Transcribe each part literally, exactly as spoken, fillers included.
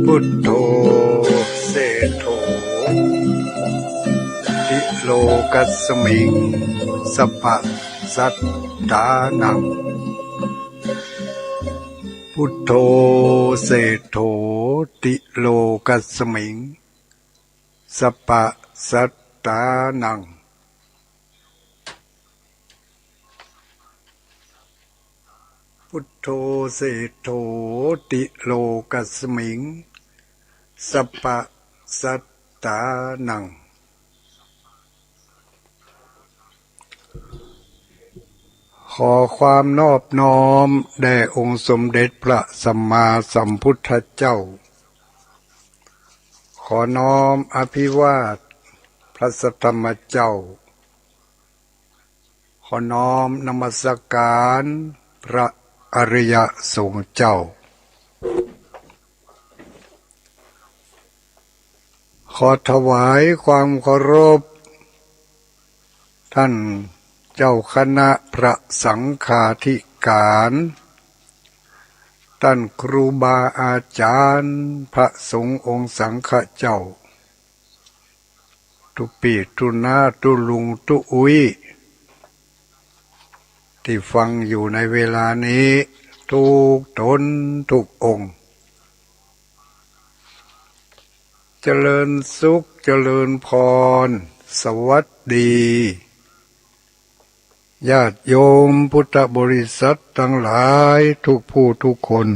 พุทโธ เศรษโฐ ติโลกัสมิง สัพพะสัตตานัง พุทโธ เศรษโฐ ติโลกัสมิง สัพพะสัตตานัง พุทโธ เศรษโฐ ติโลกัสมิง สัพพะสัตตานัง ขอความนอบน้อมแด่องค์สมเด็จพระสัมมาสัมพุทธเจ้า ขอน้อมอภิวาทพระสัทธรรมเจ้า ขอน้อมนมัสการพระอริยสงฆ์เจ้า ขอถวายความเคารพ ท่านเจ้าคณะพระสังฆาธิการ ท่านครูบาอาจารย์ พระสงฆ์องค์สังฆะเจ้า ตุ๊ปี้ตุ๊น้าตุ๊ลุงตุ๊อุ๊ย ตี้ฟังอยู่ในเวลานี้ ทุกต๋นทุกองค์ เจริญสุข เจริญพร สวัสดี ญาติโยมพุทธบริษัทตังหลายทุกผู้ทุกคน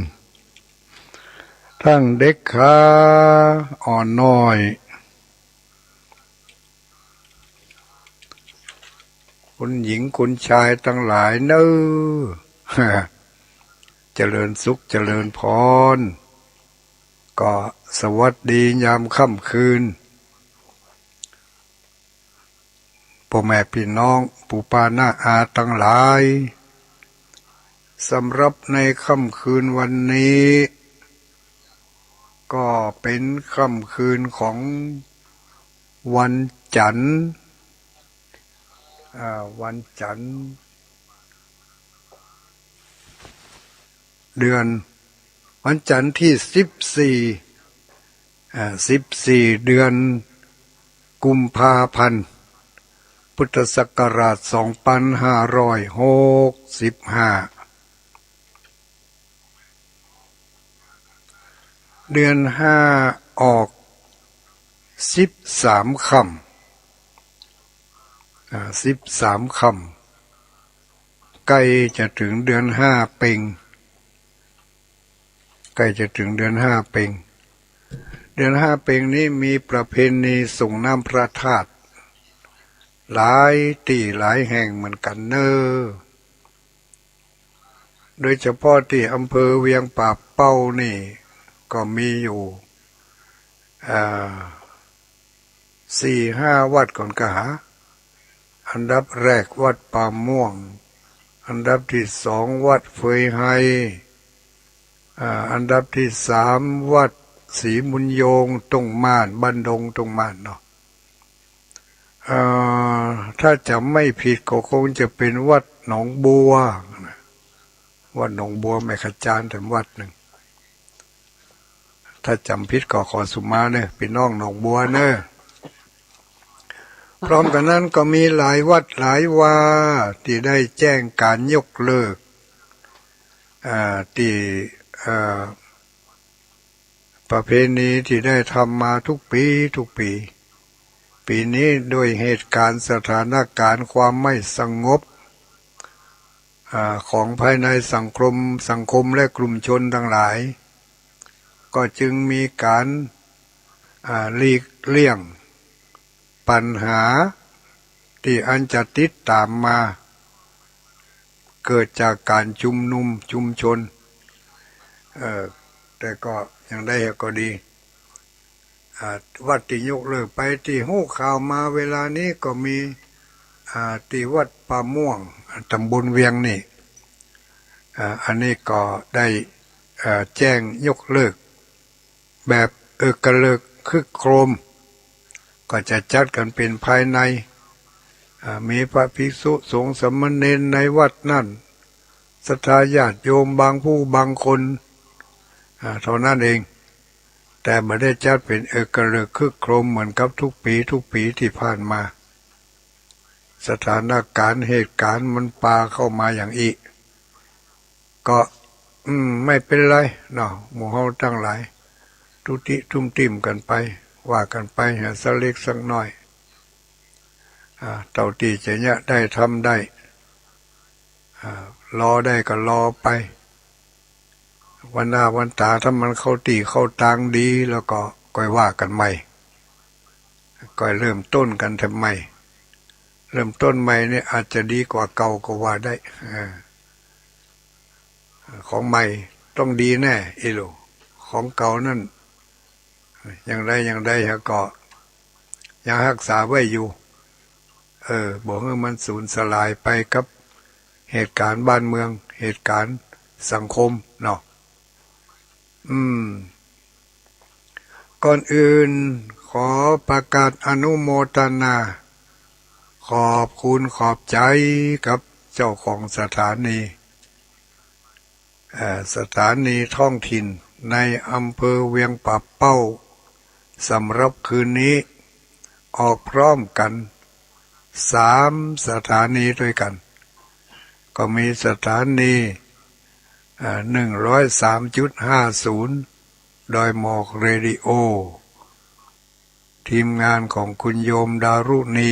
ทั้งเด็กขาอ่อนน้อย คุณหญิงคุณชายตังหลายเน้อ เจริญสุข เจริญพร ก็สวัสดียามค่ำคืน ป้อแม่ปี้น้องปู่ป้าน้าอาตังหลาย สำหรับในค่ำคืนวันนี้ ก็เป๋นค่ำคืนของวันจันทร์ อ่า วันจันทร์ เดือน วันจันทร์ตี้สิบสี่ อ่า สิบสี่ เดือนกุมภาพันธ์ พุทธศักราชสองปันห้าร้อยหกสิบห้า เดือนห้าออกสิบสามค่ำ อ่า สิบสามค่ำ ใก้จะเถิงเดือนห้าเป็ง ใก้จะเถิงเดือนห้าเป็ง เดือนห้าเป็งนี้มีประเพณีส่งน้ำพระธาตุหลายตี้หลายแห่งเหมือนกั๋นเน้อ โดยเฉพาะตี้อำเภอเวียงป่าเป้านี่ก็มีอยู่ อ่า สี่ห้าวัดก่อนกาหา อันดับแรกวัดป่าม่วง อันดับตี้สองวัดเฟยไฮ อ่า อันดับตี้สามวัดศรีบุญโยง ต้งม่าน บ้านดงต้งม่านเนาะ อ่า ถ้าจ๋ำไม่ผิดก็คงจะเป๋นวัดหนองบัวนะ วัดหนองบัวแม่ขจานแถมวัดนึ่ง ถ้าจ๋ำผิดก็ขอสุมาเน้อ ปี้น้องหนองบัวเน้อ พร้อมกั๋นนั้นก็มีหลายวัดหลายวาตี้ได้แจ้งก๋านยกเลิก อ่า ตี้ อ่า ประเพณีตี้ได้ทำมาทุกปี๋ทุกปี๋ ปี๋นี้ด้วยเหตุก๋ารณ์สถานก๋ารณ์ความไม่สงบ อ่า ของภายในสังคม สังคมและกลุ่มชนตังหลาย ก็จึงมีก๋าร อ่า หลีกเลี่ยงปัญหาตี้อันจะติดต๋ามมา เกิดจากก๋านชุมนุมชุมชน เอ่อ แต่ก็อย่างใดก็ดี อ่า วัดตี้ยกเลิกไป ตี้ฮู้ข่าวมาเวลานี้ก็มี อ่า ตี้วัดป่าม่วง ต๋ำบลเวียงนี่ อ่า อันนี้ก็ได้ เอ่อ แจ้งยกเลิก แบบเอกฤกษ์ครึกโครม ก็จะจัดกั๋นเป๋นภายใน อ่า มีพระภิกษุสงฆ์สามเณรในวัดนั้น ศรัทธาญาติโยมบางผู้บางคน อ่า เท่านั้นเอง แต่บ่ได้จัดเป๋นเอกฤกษ์ครึกโครมเหมือนกับทุกปี๋ทุกปี๋ตี้ผ่านมา สถานก๋ารณ์เหตุก๋ารณ์มันปาเข้ามาอย่างอี้ ก็ อืม ไม่เป๋นไรเนาะ หมู่เฮาตังหลาย ตุ๊ติตุ้มติ้มกั๋นไป ว่ากั๋นไปหาสักเล็กสักน้อย อ่า เต้าตี้จะเยียะได้ทำได้ อ่า รอได้ก็รอไป วันหน้าวันต๋าถ้ามันเข้าตี้เข้าตางดีแล้วก็ค่อยว่ากั๋นใหม่ ค่อยเริ่มต้นกั๋นแถมใหม่ เริ่มต้นใหม่นี่อาจจะดีกว่าเก่าก็ว่าได้ อ่า ของใหม่ต้องดีแน่ อีหลู ของเก่านั้น อย่างใดอย่างใดฮะก็ยังฮักษาไว้อยู่ เออ บ่หื้อมันสูญสลายไปกับเหตุก๋ารณ์บ้านเมือง เหตุก๋ารณ์สังคมเนาะ อืม ก่อนอื่นขอประกาศอนุโมทนา ขอบคุณขอบใจ๋กับเจ้าของสถานี เอ่อ สถานีท้องถิ่นในอำเภอเวียงป่าเป้า สำหรับคืนนี้ ออกพร้อมกั๋นสามสถานีด้วยกั๋น ก็มีสถานี เอ่อ หนึ่งร้อยสามจุดห้าศูนย์ ดอยหมอกเรดิโอ ทีมงานของคุณโยมดารุณี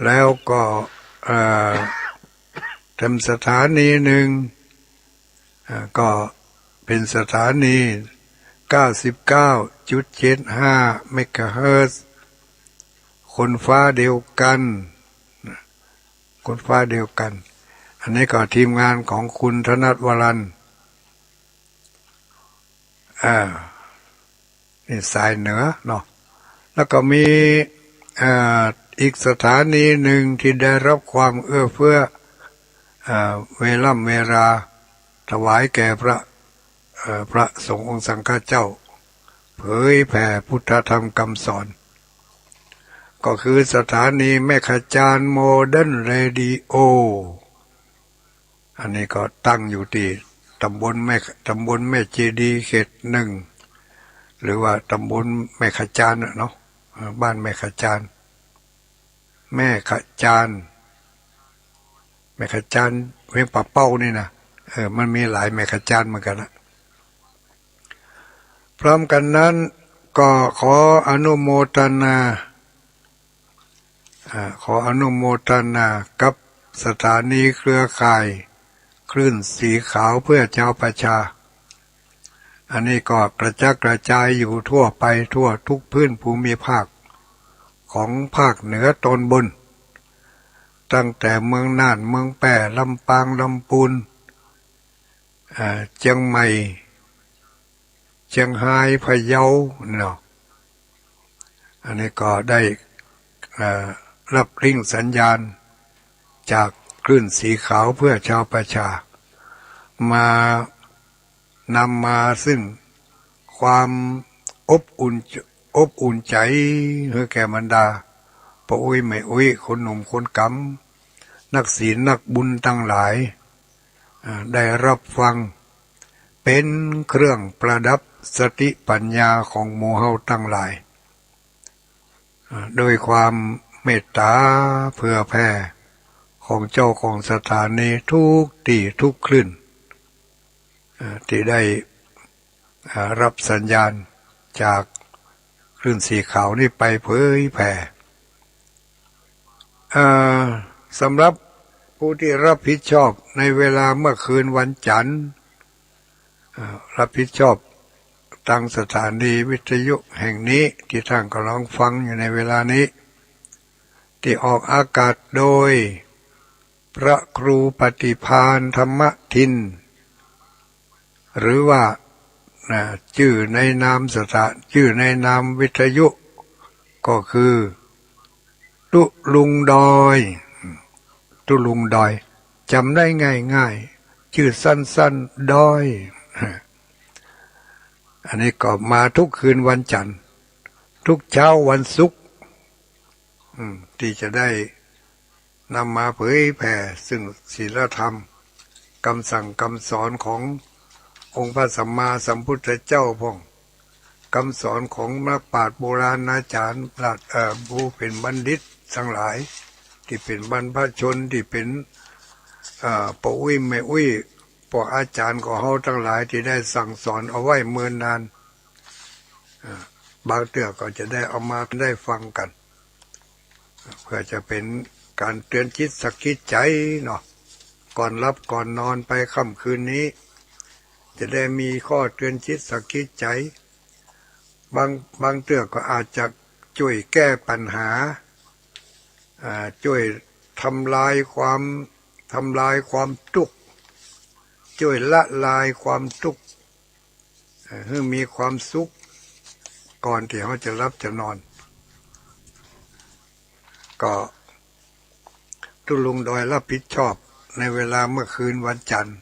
แล้วก็ เอ่อ แถมสถานีหนึ่ง อ่า ก็เป๋นสถานี เก้าสิบเก้าจุดเจ็ดห้า เมกะเฮิรตซ์ คนฟ้าเดียวกั๋น คนฟ้าเดียวกั๋น อันนี้ก็ทีมงานของคุณธนัทวรัน อ่า นี่สายเหนือเนาะ แล้วก็มี เอ่อ อีกสถานีหนึ่งตี้ได้รับความเอื้อเฟื้อ เอ่อ เวล่ำเวลา ถวายแก่พระ เอ่อ พระสงฆ์องค์สังฆเจ้า เผยแผ่พุทธธรรมคำสอน ก็คือสถานีแม่ขจารโมเดิร์นเรดิโอ อันนี้ก็ตั้งอยู่ตี้ต๋ำบลแม่ ต๋ำบลแม่เจดีย์เขตหนึ่ง หรือว่าต๋ำบลแม่ขจารน่ะเนาะ เอ่อ บ้านแม่ขจาร แม่ขจาร แม่ขจารเวียงป่าเป้านี่นะ เออ มันมีหลายแม่ขจารเหมือนกั๋นนะ พร้อมกั๋นนั้นก็ขออนุโมทนา อ่า ขออนุโมทนากับสถานีเครือข่ายคลื่นสีขาวเพื่อชาวประชา อันนี้ก็กระจัดกระจายอยู่ทั่วไปทั่วทุกพื้นภูมิภาคของภาคเหนือตอนบน ตั้งแต่เมืองน่าน เมืองแป้ ลำปาง ลำปูน อ่า เจียงใหม่ เจียงฮาย พะเยาเนาะ อันนี้ก็ได้ เอ่อ รับลิงก์สัญญาณจากคลื่นสีขาวเพื่อชาวประชา มานำมาซึ่งความอบอุ่น อบอุ่นใจ๋หื้อแก่บรรดาป้ออุ๊ยแม่อุ๊ย คนหนุ่มคนก๋ำ นักศีลนักบุญตังหลาย อ่า ได้รับฟัง เป๋นเครื่องประดับสติปั๋ญญาของหมู่เฮาตังหลาย อ่า โดยความเมตต๋าเผื่อแผ่ของเจ้าของสถานีทุกตี้ทุกคลื่น อ่า ตี้ได้ อ่า รับสัญญาณจากค คลื่นสีขาวนี่ไปเผยแผ่ เอ่อ สำหรับผู้ตี้ฮับผิดชอบในเวลาเมื่อคืนวันจันทร์ เอ่อ ฮับผิดชอบตางสถานีวิทยุแห่งนี้ตี้ต้านก่ำลังฟังอยู่ในเวลานี้ ตี้ออกอากาศโดยพระครูปฏิภาณธรรมทิน หรือว่า นะ จื้อในนามสถา จื้อในนามวิทยุก็คือ ตุ๊ลุงดอย ตุ๊ลุงดอย จ๋ำได้ง่ายๆ จื้อสั้นๆ ดอย อันนี้ก็มาทุกคืนวันจันทร์ ทุกเช้าวันศุกร์ อืม ตี้จะได้ นำมาเผยแผ่ซึ่งศีลธรรม กำสั่งกำสอนขององค์พระสัมมาสัมพุทธเจ้าพ่อง กำสอนของนักปราชญ์โบราณอาจ๋ารย์ ปราชญ์ เอ่อ ผู้เป๋นบัณฑิตตังหลาย ตี้เป๋นบรรพชน ตี้เป๋น เอ่อ ป้ออุ๊ยแม่อุ๊ย ป้ออาจ๋ารย์ของเฮาตังหลาย ตี้ได้สั่งสอนเอาไว้เมินนาน เอ่อ บางเตื้อก็จะได้เอามาได้ฟังกั๋น เพื่อจะเป๋นก๋านเตือนจิตสะกิดใจ๋เนาะ ก่อนหลับก่อนนอนไปค่ำคืนนี้ จะได้มีข้อเตือนจิตสะกิดใจ๋ บาง บางเตื้อก็อาจจะจ้วยแก้ปัญหา อ่า จ้วยทำลายความ ทำลายความตุ๊กข์ จ้วยละลายความตุ๊กข์ เอ่อ หื้อมีความสุข ก่อนตี้เฮาจะหลับจะนอน ก็ตุ๊ลุงดอยฮับผิดชอบในเวลาเมื่อคืนวันจันทร์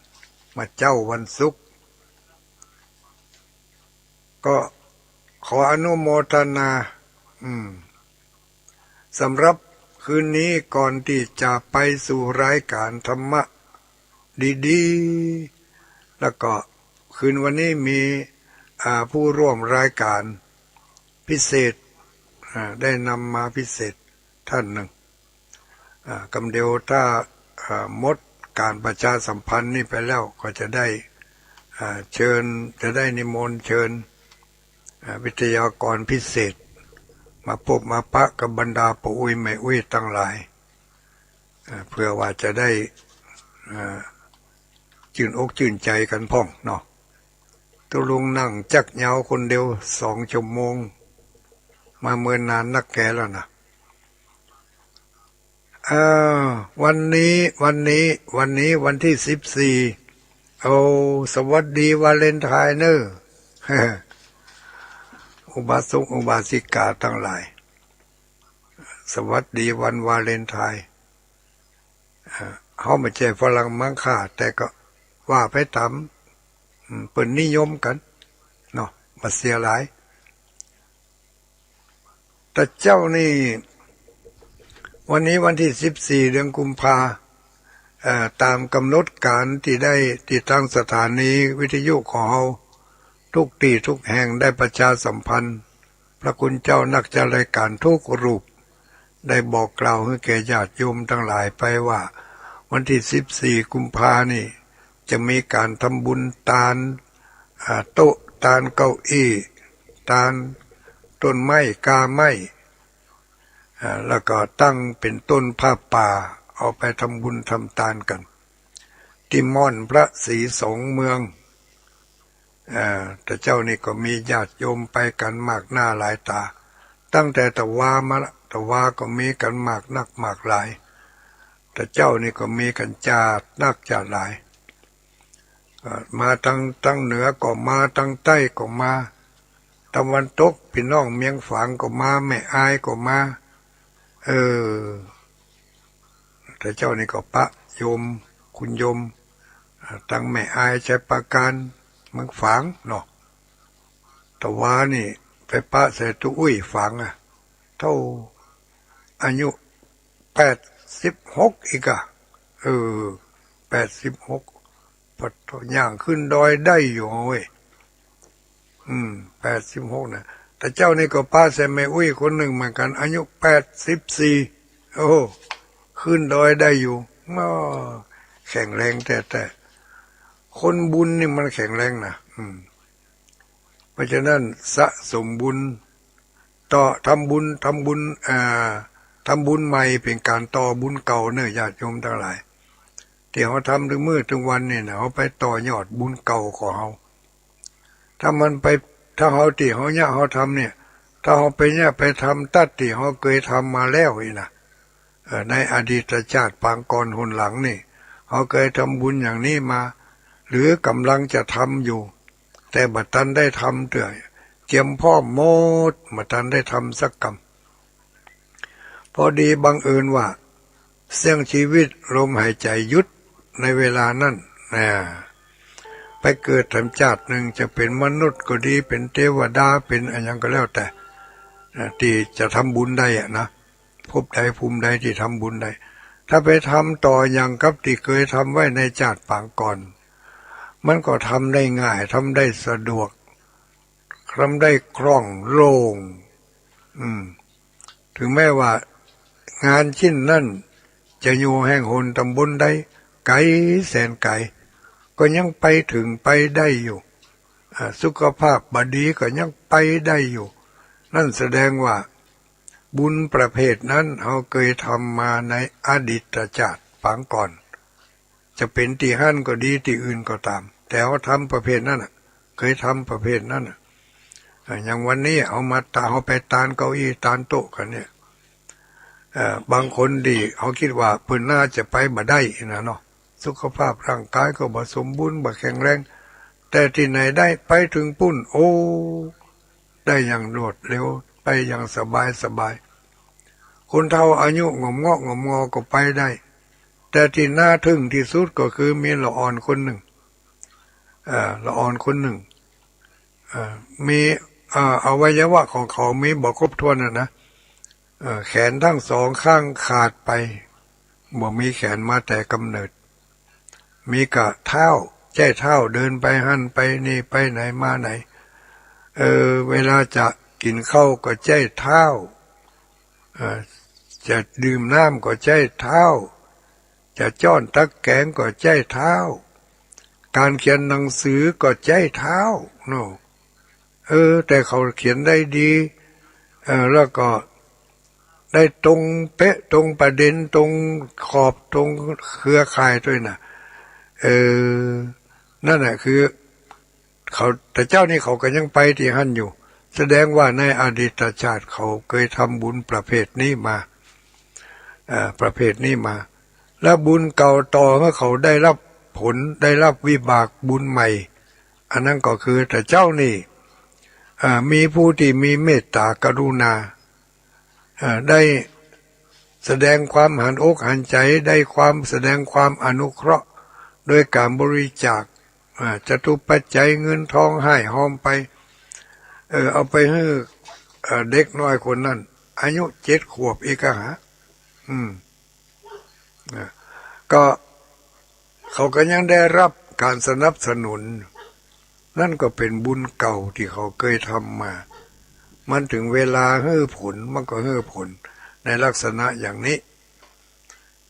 มาเจ๊าวันศุกร์ ก็ขออนุโมทนา อืม สำหรับคืนนี้ก่อนตี้จะไปสู่รายก๋านธรรมะดีๆ แล้วก็คืนวันนี้มี อ่า ผู้ร่วมรายก๋านพิเศษ อ่า ได้นำมาพิเศษต้านนึ่ง อ่า กำเดียวถ้า อ่า หมดก๋านประชาสัมพันธ์นี่ไปแล้วก็จะได้ อ่า เชิญ จะได้นิมนต์เชิญ อ่า วิทยากรพิเศษ มาปบมาปะกับบรรดาป้ออุ๊ยแม่อุ๊ยตังหลาย อ่า เปื้อว่าจะได้ อ่า จื้นอกจื้นใจ๋กั๋นพ่องเนาะ ตุ๊ลุงนั่งจักเหยาคนเดียวสองชั่วโมง มาเมินนานนักแก่แล้วนะ อ่า วันนี้ วันนี้ วันนี้วันตี้สิบสี่ โอ้ สวัสดีวาเลนไทน์เน่อ อุบาสกอุบาสิกาตังหลาย สวัสดีวันวาเลนไทน์ เอ่อ เฮาบ่ใจ้ฝรั่งมังค่า แต่ก็ว่าไปต๋าม อืม เปิ้นนิยมกั๋นเนาะ บ่เสียหลาย ตะเจ้านี่ วันนี้วันตี้สิบสี่ เดือนกุมภา เอ่อ ต๋ามก๋ำหนดก๋านตี้ได้ ตี้ตางสถานีวิทยุของเฮา กู้ตี้กู้แห่งได้ประชาสัมพันธ์ พระคุณเจ้านักจัดรายก๋านกู้รูป ได้บอกกล่าวหื้อแก่ญาติโยมตังหลายไปว่า วันตี้สิบสี่กุมภานี่ จะมีก๋านทำบุญตาน อ่า โต๊ะตานเก้าอี้ ตานต้นไม้กาไม้ อ่า แล้วก็ตั้งเป๋นต้นผ้าป่า เอาไปทำบุญทำตานกั๋น ตี้ม่อนพระศรีสองเมือง เอ่อ ตะเจ้านี่ก็มีญาติโยมไปกั๋นมากหน้าหลายต๋า ตั้งแต่ตะวามาละ ตะวาก็มีกั๋นมากนักมากหลาย ตะเจ้านี่ก็มีกั๋นจ๊าดนักจ๊าดหลาย เอ่อ มาตาง ตางเหนือก็มา ตางใต้ก็มา ตะวันตก ปี้น้องเมียงฝางก็มา แม่อายก็มา เออ ตะเจ้านี่ก็ปะโยม คุณโยม อ่า ตางแม่อาย ชัยปราการ เมืองฝางเนาะ ตะวานี่ไปปะใส่ตุ๊อุ๊ยฝางอะ เต้า อายุแปดสิบหกอีกอะ เออ แปดสิบหก ปะโถ ย่างขึ้นดอยได้อยู่เว้ย อืม แปดสิบหกนะ ตะเจ้านี่ก็ปะใส่แม่อุ๊ยคนนึ่งเหมือนกั๋น อายุแปดสิบสี่ โอ้ ขึ้นดอยได้อยู่ อ้อ แข็งแรงแต๊ๆ คนบุญนี่มันแข็งแรงนะ อืม เพราะฉะนั้นสะสมบุญ ต่อ ทำบุญ ทำบุญ อ่า ทำบุญใหม่เป๋นก๋านต่อบุญเก่าเน่อ ญาติโยมตังหลาย ตี้เฮาทำตึงมื้อตึงวันนี่นะ เฮาไปต่อยอดบุญเก่าของเฮา ถ้ามันไป ถ้าเฮา ตี้เฮาเยียะเฮาทำเนี่ย ถ้าเฮาไปเยียะไปทำตั๊ดตี้เฮาเกยทำมาแล้วนี่นะ เอ่อ ในอดีตชาติปางก่อนหนหลังนี่ เฮาเกยทำบุญอย่างนี้มา หรือก๋ำลังจะทำอยู่ แต่บ่ตันได้ทำเตื้อ เกียมพร้อมหมด บ่ตันได้ทำสักกำ พอดีบังเอิญว่าเสี้ยงชีวิตลมหายใจ๋หยุดในเวลานั้น อ่า ไปเกิดแถมจาติหนึ่ง จะเป๋นมนุษย์ก็ดี เป๋นเตวดา เป๋นอะหยังก็แล้วแต่ อ่า ตี้จะทำบุญได้อะนะ ภพใดภูมิใดตี้ทำบุญได้ ถ้าไปทำต่ออย่างกับตี้เกยทำไว้ในจาติปางก่อน มันก็ทำได้ง่าย ทำได้สะดวก ทำได้คล่องโล่ง อืม ถึงแม้ว่างานชิ้นนั้นจะอยู่แห่งหนต๋ำบลใด ไก๋แสนไก๋ ก็ยังไปเถิงไปได้อยู่ อ่า สุขภาพบ่ดีก็ยังไปได้อยู่ นั่นแสดงว่าบุญประเภทนั้นเฮาเกยทำมาในอดีตชาติปางก่อน จะเป๋นตี้หั้นก็ดี ตี้อื่นก็ต๋าม แต่เฮาทำประเภทนั้นน่ะ เกยทำประเภทนั้นน่ะ อ่า อย่างวันนี้เฮามาตา เฮาไปตานเก้าอี้ตานโต๊ะกั๋นเนี่ย เอ่อ บางคนตี้เฮากึ๊ดว่าเปิ้นน่าจะไปบ่ได้นะเนาะ สุขภาพร่างก๋ายก็บ่สมบูรณ์ บ่แข็งแรง แต่ตี้ไหนได้ไปเถิงปุ้น โอ้ ได้อย่างรวดเร็ว ไปอย่างสบายสบาย คนเฒ่าอายุหง่อมเงาะหง่อมงอก็ไปได้ แต่ตี้น่าทึ่งตี้สุดก็คือมีละอ่อนคนนึ่ง เอ่อ ละอ่อนคนนึ่ง เอ่อ มี เอ่อ อวัยวะของเขามีบ่ครบถ้วนน่ะนะ เอ่อ แขนตึงสองข้างขาดไป บ่มีแขนมาแต่ก๋ำเนิด มีก้าเท้า ใจ๊เท้าเดินไปหั้นไปนี่ ไปไหนมาไหน เออ เวลาจะกิ๋นข้าวก็ใจ๊เท้า เอ่อ จะดื่มน้ำก็ใจ๊เท้า จะจ๊อนตั๊กแกงก็ใจ๊เท้า ก๋านเขียนหนังสือก็ใจ๊เท้าเนาะ เออ แต่เขาเขียนได้ดี เออ แล้วก็ได้ตรงเป๊ะ ตรงประเด็น ตรงขอบ ตรงเครือข่ายตวยน่ะ เออ นั่นแหละคือ เขา แต่เจ้านี่เขาก็ยังไปตี้หั้นอยู่ แสดงว่าในอดีตชาติเขาเกยทำบุญประเภทนี้มา เอ่อ ประเภทนี้มา และบุญเก่าต่อหื้อเขาได้ฮับผล ได้ฮับวิบากบุญใหม่ อันนั้นก็คือแต่เจ้านี่ เอ่อ มีผู้ตี้มีเมตตากรุณา เอ่อ ได้แสดงความหันอกหันใจ๋ ได้ความ แสดงความอนุเคราะห์ โดยก๋านบริจาค อ่า จตุปัจจัย เงินทอง ฮ้ายฮอมไป เออ เอาไปหื้อ เอ่อ เด็กน้อยคนนั้น อายุเจ็ดขวบเอกหะ อืม อ่า ก็ เขาก็ยังได้ฮับก๋านสนับสนุน นั่นก็เป๋นบุญเก่าตี้เขาเกยทำมา มันเถิงเวลาหื้อผล มันก็หื้อผลในลักษณะอย่างนี้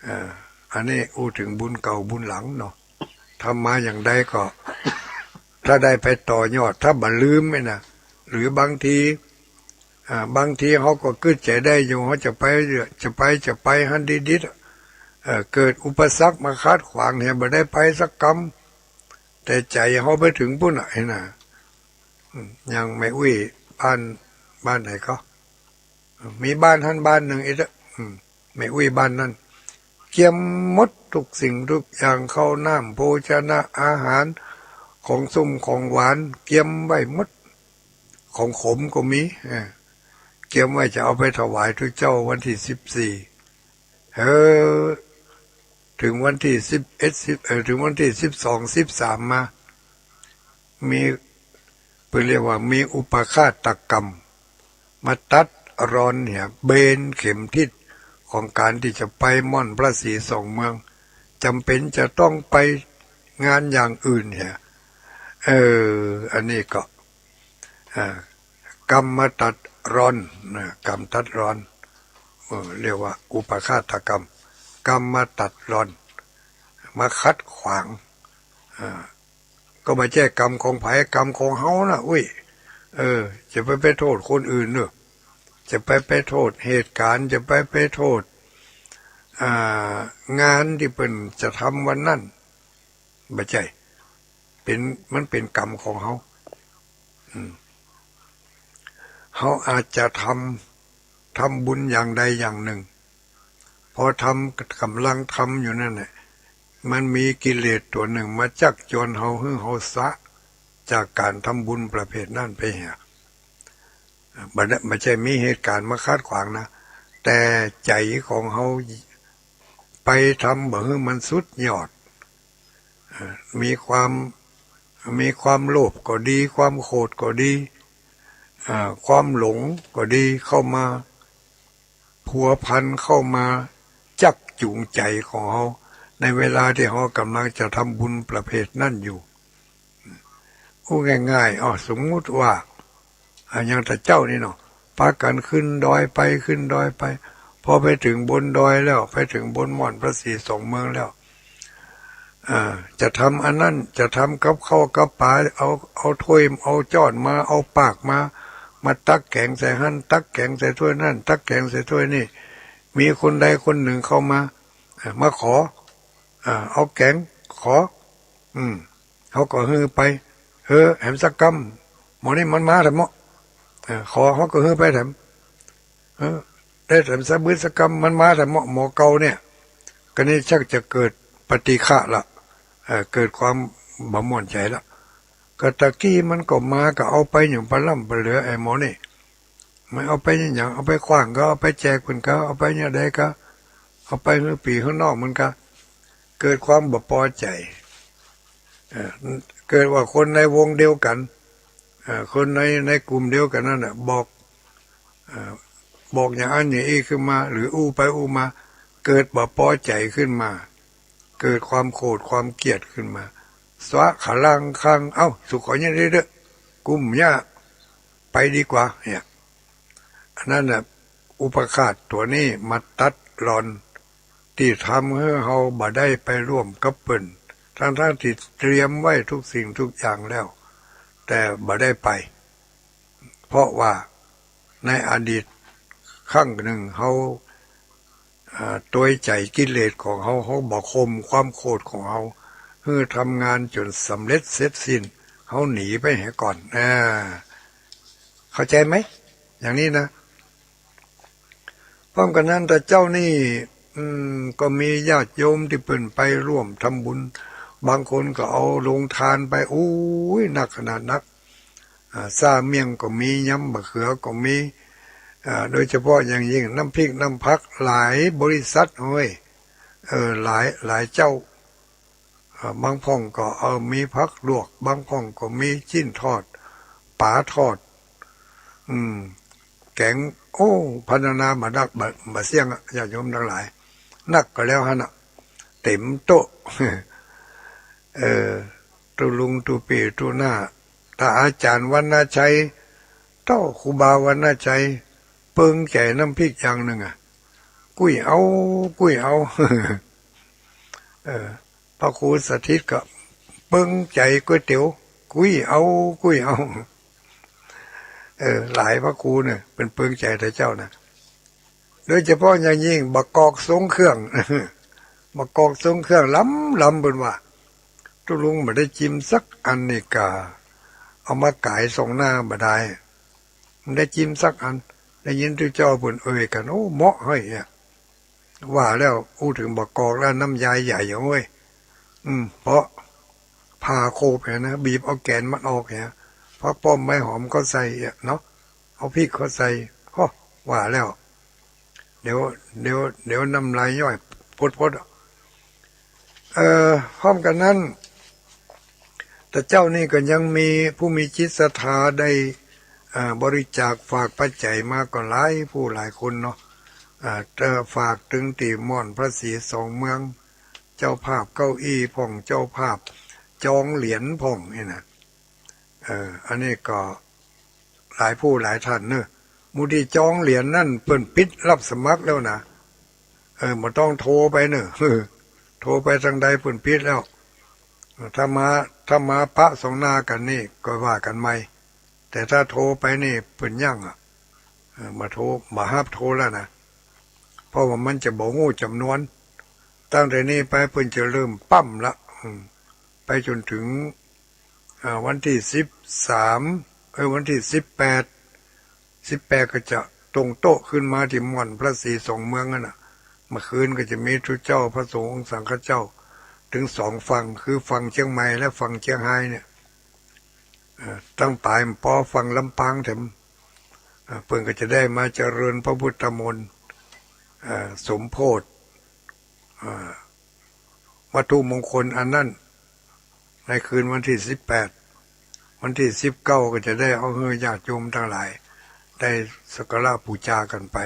อ่า อันนี้อู้เถิงบุญเก่าบุญหลังเนาะ ทำมาอย่างใดก็ ถ้าได้ไปต่อยอด ถ้าบ่ลืมนี่นะ หรือบางที อ่า บางทีเฮาก็กึ๊ดใจ๋ได้อยู่ เฮาจะไป จะไป จะไปหั้นดิดๆ อ่ะ เอ่อ เกิดอุปสรรคมาขัดขวางเหีย บ่ได้ไปสักกำ แต่ใจ๋เฮาไปเถิงปุ้นน่ะ หันน่ะ อืม อย่างแม่อุ๊ยบ้าน บ้านไหนก็ มีบ้านหั้นบ้านนึ่งอีกอะ อืม แม่อุ๊ยบ้านนั้น เกียมหมดกู้สิ่งกู้อย่าง ข้าวน้ำโภชนะอาหาร ของส้มของหวาน เกียมไว้หมด ของขมก็มี เออ เกียมไว้จะเอาไปถวายตุ๊เจ้าวันตี้สิบสี่ เออ เถิงวันตี้สิบเอ็ด สิบ เออ เถิงวันตี้สิบสอง สิบสามมา มี เปิ้นเรียกว่ามีอุปฆาตกรรม มาตัดรอนเหีย เบนเข็มทิศของก๋านตี้จะไปม่อนพระศรีสองเมือง จ๋ำเป๋นจะต้องไปงานอย่างอื่นเหีย เออ อันนี้ก็ อ่า กรรมมาตัดรอนนะ กรรมตัดรอน เออ เรียกว่าอุปฆาตกรรม กรรมมาตัดรอน มาขัดขวาง อ่า ก็บ่ใจ้กรรมของใผ กรรมของเฮาน่ะ อุ๊ย เออ จะไป ไปโต้ษคนอื่นเนาะ จะไป ไปโทษเหตุก๋ารณ์ จะไป ไปโทษ อ่า งานตี้เปิ้นจะทำวันนั้น บ่ใจ้ เป๋น มันเป๋นกรรมของเฮา อืม เฮาอาจจะทำ ทำบุญอย่างใดอย่างนึ่ง พอทำ ก่ำลังทำอยู่นั่นแหละ มันมีกิเลสตั๋วนึ่งมาจักจวนเฮา หื้อเฮาสละจากก๋านทำบุญประเภทนั้นไปเหีย บ่ได้ บ่ใจ้มีเหตุก๋ารณ์มาขัดขวางนะ แต่ใจ๋ของเฮาไปทำบ่หื้อมันสุดยอด เอ่อ มีความ มีความโลภก็ดี ความโขดก็ดี อ่า ความหลงก็ดี เข้ามา ผัวพันเข้ามาจักจูงใจ๋ของเฮา ในเวลาตี้เฮาก่ำลังจะทำบุญประเภทนั้นอยู่ อู้ง่ายๆ อ้อ สมมุติว่า อ่า อย่างตะเจ้านี่เนาะ ปากั๋นขึ้นดอยไป ขึ้นดอยไป พอไปเถิงบนดอยแล้ว ไปเถิงบนม่อนพระศรีสองเมืองแล้ว อ่า จะทำอันนั้น จะทำกับข้าวกับป๋า เอา เอาถ้วย เอาจ๊อนมา เอาปากมา มาตักแก๋งใส่หั้น ตักแก๋งใส่ถ้วยนั้น ตักแก๋งใส่ถ้วยนี้ มีคนใดคนนึ่งเข้ามา อ่า มาขอ อ่า เอาแก๋ง ขอ อืม เฮาก็หื้อไป เออ แหมสักกำ หมอนี่มันมาแถมเนาะ เออ ขอ เฮาก็หื้อไปแถม เออ ได้แถมสักบึดสักกำ มันมาแถมเนาะ หมอเก่าเนี่ย ก็นี่ชักจะเกิดปฏิฆะละ เอ่อ เกิดความบ่ม่วนใจ๋ละ ก็ตะกี้มันก็มาก็เอาไปหยังปะล้ำปะเหลือ ไอ้หมอนี่ มันเอาไปหยัง เอาไปขว้างก็ เอาไปแจกเปิ้นก็ เอาไปแนวใดก็ เอาไปหื้อปี้หื้อน้องมันก็ เกิดความบ่ปอใจ๋ เอ่อ เกิดว่าคนในวงเดียวกั๋น เอ่อ คนใน ในกลุ่มเดียวกั๋นนั่นน่ะ บอก เอ่อ บอกอย่างอั้นอย่างอี้ขึ้นมา หรืออู้ไปอู้มา เกิดบ่ปอใจ๋ขึ้นมา เกิดความโขดความเกลียดขึ้นมา สวะขะลังคัง เอ้า สุขออย่างนี้เด้อ กูบ่อยากไปดีกว่า เนี่ย อันนั้นน่ะ อุปฆาตตั๋วนี้มาตัดร่อน ตี้ทำหื้อเฮาบ่ได้ไปร่วมกับเปิ้น ทั้งๆ ตี้เตรียมไว้ทุกสิ่งทุกอย่างแล้ว แต่บ่ได้ไป เพราะว่าในอดีตครั้งนึ่งเฮา อ่า ตวยใจ๋กิเลสของเฮา เฮาบ่ข่มความโขดของเฮา หื้อทำงานจ๋นสำเร็จเสร็จสิ้น เฮาหนีไปเหียก่อน อ่า เข้าใจ๋ไหม อย่างนี้นะ พร้อมกั๋นนั้น ตะเจ้านี่ อืม ก็มีญาติโยมตี้เปิ้นไปร่วมทำบุญ บางคนก็เอาโฮงตานไป โอ้ย นักขนาดนัก อ่า ซ่าเมี่ยงก็มี ยำบ่าเขือก็มี อ่า โดยเฉพาะอย่างยิ่งน้ำพริกน้ำผักหลายบริษัทเฮ้ย เออ หลาย หลายเจ้า อ่า บางพ่องก็ เออ มีผักลวก บางพ่องก็มีจิ๊นทอด ป๋าทอด อืม แก๋ง โอ้ พรรณนาบ่นับ บ่ บ่เสี้ยงอะ ญาติโยมตังหลาย นักก็แล้วหั้นน่ะ เต๋มโต๊ะ เออ ตุ๊ลุงตุ๊ปี้ตุ๊น้า ถ้าอาจ๋ารย์วรรณชัย เต้าครูบาวรรณชัย เปิงใจ๋น้ำพริกอย่างนึ่งอะ กุ้ยเอา กุ้ยเอา เออ พระครูสถิตก็เปิงใจ๋ก๋วยเตี๋ยว กุ้ยเอา กุ้ยเอา เออ หลายพระครูเนี่ยเปิ้นเปิงใจ๋ตะเจ้านะ โดยเฉพาะอย่างยิ่งบ่ากอกทรงเครื่อง บ่ากอกทรงเครื่องลำๆ เปิ้นว่า ตุ๊ลุงบ่ได้จิมสักอันนี่กา เอามาก๋ายส่องหน้าบ่ได้ บ่ได้จิมสักอัน ได้ยินตุ๊เจ้าเปิ้นเอ่ยกั๋น โอ้ เหมาะเฮ้ยอะ ว่าแล้วอู้เถิงบ่ากอกแล้วน้ำยายใหญ่อะเว้ย อืม เพราะผ่าโคบหั้นนะ บีบเอาแก๋นมันออกหั้น ผักป้อมใบหอมก็ใส่อะเนาะ เอาพริกก็ใส่ โอ้ ว่าแล้ว เดี๋ยว เดี๋ยว เดี๋ยวน้ำลายย้อยพดๆ อะ เอ่อ พร้อมกั๋นนั้น ตะเจ้านี่ก็ยังมีผู้มีจิตศรัทธาได้ เอ่อ บริจาคฝากปัจจัยมาก็หลายผู้หลายคนเนาะ อ่า แต่ฝากเถิงตี้ม่อนพระศรีสองเมือง เจ้าภาพเก้าอี้พ่อง เจ้าภาพจองเหรียญพ่องนี่นะ เออ อันนี้ก็หลายผู้หลายท่านเนอะ หมู่ตี้จองเหรียญนั่นเปิ้นปิดรับสมัครแล้วนะ เออ บ่ต้องโทรไปเนอะ เออ โทรไปตางใดเปิ้นปิดแล้ว ถ้ามา ถ้ามาปะสองหน้ากั๋นนี่ก็ว่ากั๋นใหม่ แต่ถ้าโทรไปนี่เปิ้นยั้งอะ เอ อ บ่าโทร บ่าฮับโทรแล้วนะ เพราะว่ามันจะบ่ฮู้จ๋ำนวน ตั้งแต่นี้ไปเปิ้นจะเริ่มปั๊มละ อืม ไปจ๋นเถิง อ่า วันตี้สิบสาม เอ้ย วันตี้สิบแปด สิบแปดก็จะตรงโต๊ะขึ้นมาตี้ม่อนพระศรีสองเมืองนั่นน่ะ เมื่อคืนก็จะมีตุ๊เจ้าพระสงฆ์องค์สังฆเจ้า เถิงสองฝั่ง คือฝั่งเจียงใหม่และฝั่งเจียงฮายเนี่ย เอ่อ ตั้งป๋ายปอฝั่งลำปางแถม เอ่อ เปิ้นก็จะได้มาเจริญพระพุทธมนต์ เอ่อ สมโภช เอ่อ วัตถุมงคลอันนั้น ในคืนวันตี้สิบแปด วันตี้สิบเก้าก็จะได้เอาหื้อญาติโยมตังหลาย ได้สักการะปู๋จากั๋นไป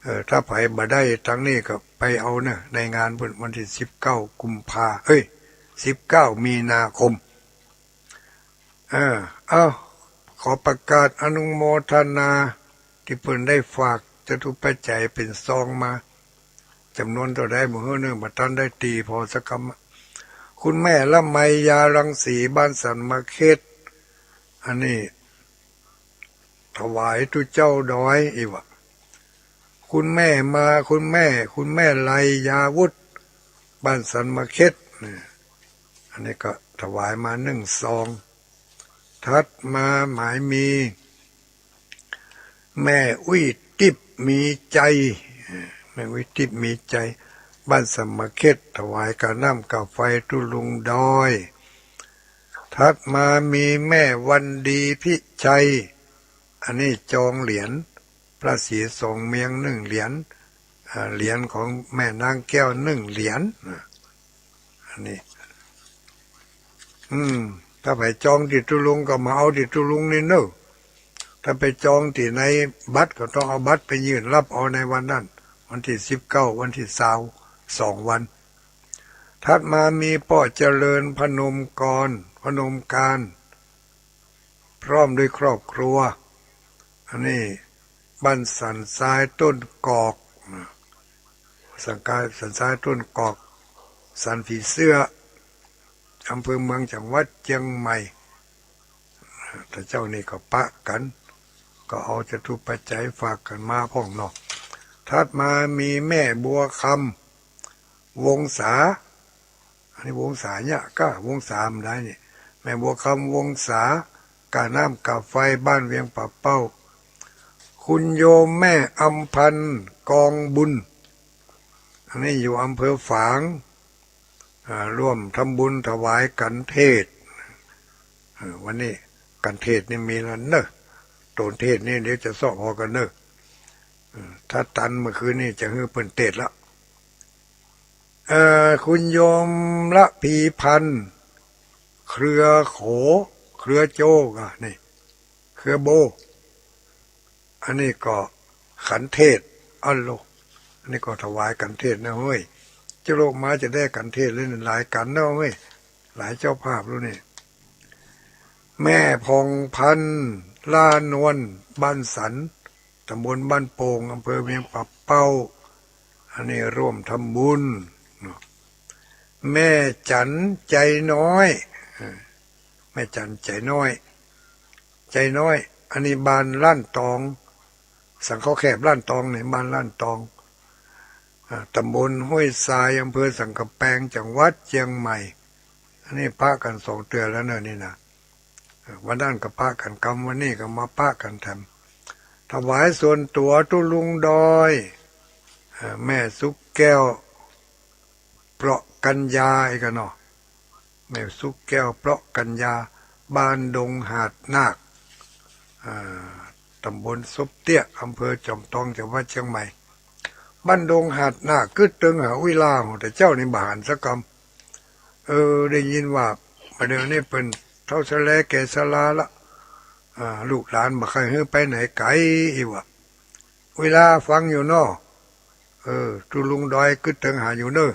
เออ ถ้าใผบ่ได้ตังนี้ก็ไปเอาเนาะ ในงานเปิ้นวันตี้สิบเก้ากุมภา เอ้ย สิบเก้ามีนาคม เออ เอ้า ขอประกาศอนุโมทนา ตี้เปิ้นได้ฝากจตุปัจจัยเป๋นซองมา จ๋ำนวนเต้าใดบ่ฮู้เนาะ บ่ตันได้ตี๋ผ่อสักกำ คุณแม่ละไมยารังสี บ้านสันมะเข็ด อันนี้ถวายตุ๊เจ้าดอย อี้วะ คุณแม่มา คุณแม่ คุณแม่ไลยาวุธ บ้านสันมะเข็ด เนี่ย อันนี้ก็ถวายมานึ่งซอง ถัดมาหมายมี แม่อุ้ยติ๊บมีใจ๋ แม่อุ้ยติ๊บมีใจ๋ บ้านสันมะเข็ด ถวายก้าน้ำก้าไฟตุ๊ลุงดอย ถัดมามีแม่วันดีพิชัย อันนี้จองเหรียญ พระศรีสองเมืองนึ่งเหรียญ อ่า เหรียญของแม่นางแก้วนึ่งเหรียญ อ่า อันนี้ อืม ถ้าใผจองตี้ตุ๊ลุงก็มาเอาตี้ตุ๊ลุงนี่เนาะ ถ้าไปจองตี้ในบัตรก็ต้องเอาบัตรไปยื่นฮับเอาในวันนั้น วันตี้สิบเก้า วันตี้ซาว สองวัน ถัดมามีป้อเจริญพนมกร พนมการ พร้อมด้วยครอบครัว อันนี้บ้านสันทรายต้นกอก สันกาย สันทรายต้นกอก สันผีเสื้อ อำเภอเมือง จังหวัดเจียงใหม่ แต่เจ้านี่ก็ปะกั๋น ก็เอาจตุปัจจัยฝากกั๋นมาพ่องเนาะ ถัดมามีแม่บัวคำ วงศา อันนี้วงศาเนี่ย ก็วงศามันได้นี่ แม่บัวคำ วงศา ก้าน้ำก้าไฟ บ้านเวียงป่าเป้า คุณโยมแม่อำพันธ์ กองบุญ อันนี้อยู่อำเภอฝาง อ่า ร่วมทำบุญถวายขันเทศน์ เออ วันนี้ขันเทศน์นี่มีแล้วเนาะ ต๋นเทศน์นี่เดี๋ยวจะเซาะผ่อกั๋นเนาะ เออ ถ้าตันเมื่อคืนนี่จะหื้อเปิ้นเทศน์ละ เอ่อ คุณโยมละพีพันธ์ เครือโข เครือโจกอ่ะ นี่ เครือโบ อันนี้ก็ขันเทศน์ อันโล อันนี้ก็ถวายขันเทศน์นะเฮ้ย เจ้าโลกมาจะได้ขันเทศน์เลย หลายขันนะเฮ้ย หลายเจ้าภาพแล้วนี่ แม่ผ่องพันธ์ ล่านวล บ้านสัน ต๋ำบลบ้านโป่ง อำเภอเวียงป่าเป้า อันนี้ร่วมทำบุญเนาะ แม่จั๋นใจน้อย เออ แม่จั๋นใจน้อย ใจน้อย อันนี้บ้านล้านตอง สังเคราะห์แคบล้านตองนี่ บ้านล้านตอง อ่า ต๋ำบลห้วยทราย อำเภอสันก๋ำแปง จังหวัดเจียงใหม่ อันนี้ปะกั๋นสองเตื้อแล้วเนาะนี่นะ เออ วันนั้นก็ปะกั๋นกำ วันนี้ก็มาปะกั๋นแถม ถวายส่วนตั๋วตุ๊ลุงดอย เอ่อ แม่สุขแก้ว เปราะกัญญา อีกอะเนาะ แม่สุขแก้ว เปราะกัญญา บ้านดงหาดนาค อ่า ต๋ำบลศพเตี้ย อำเภอจอมตอง จังหวัดเจียงใหม่ บ้านดงหาดนาค กึ๊ดเติงหาอุ้ยลา แต่เจ้านี่บ่หันสักกำ เออ ได้ยินว่า บ่าเดี่ยวนี้เปิ้นเฒ่าชะแลแก่ชราละ อ่า ลูกหลานบ่ใค่หื้อไปไหนไก๋อี้วะ อุ้ยลาฟังอยู่เนาะ เออ ตุ๊ลุงดอยกึ๊ดเติงหาอยู่เนาะ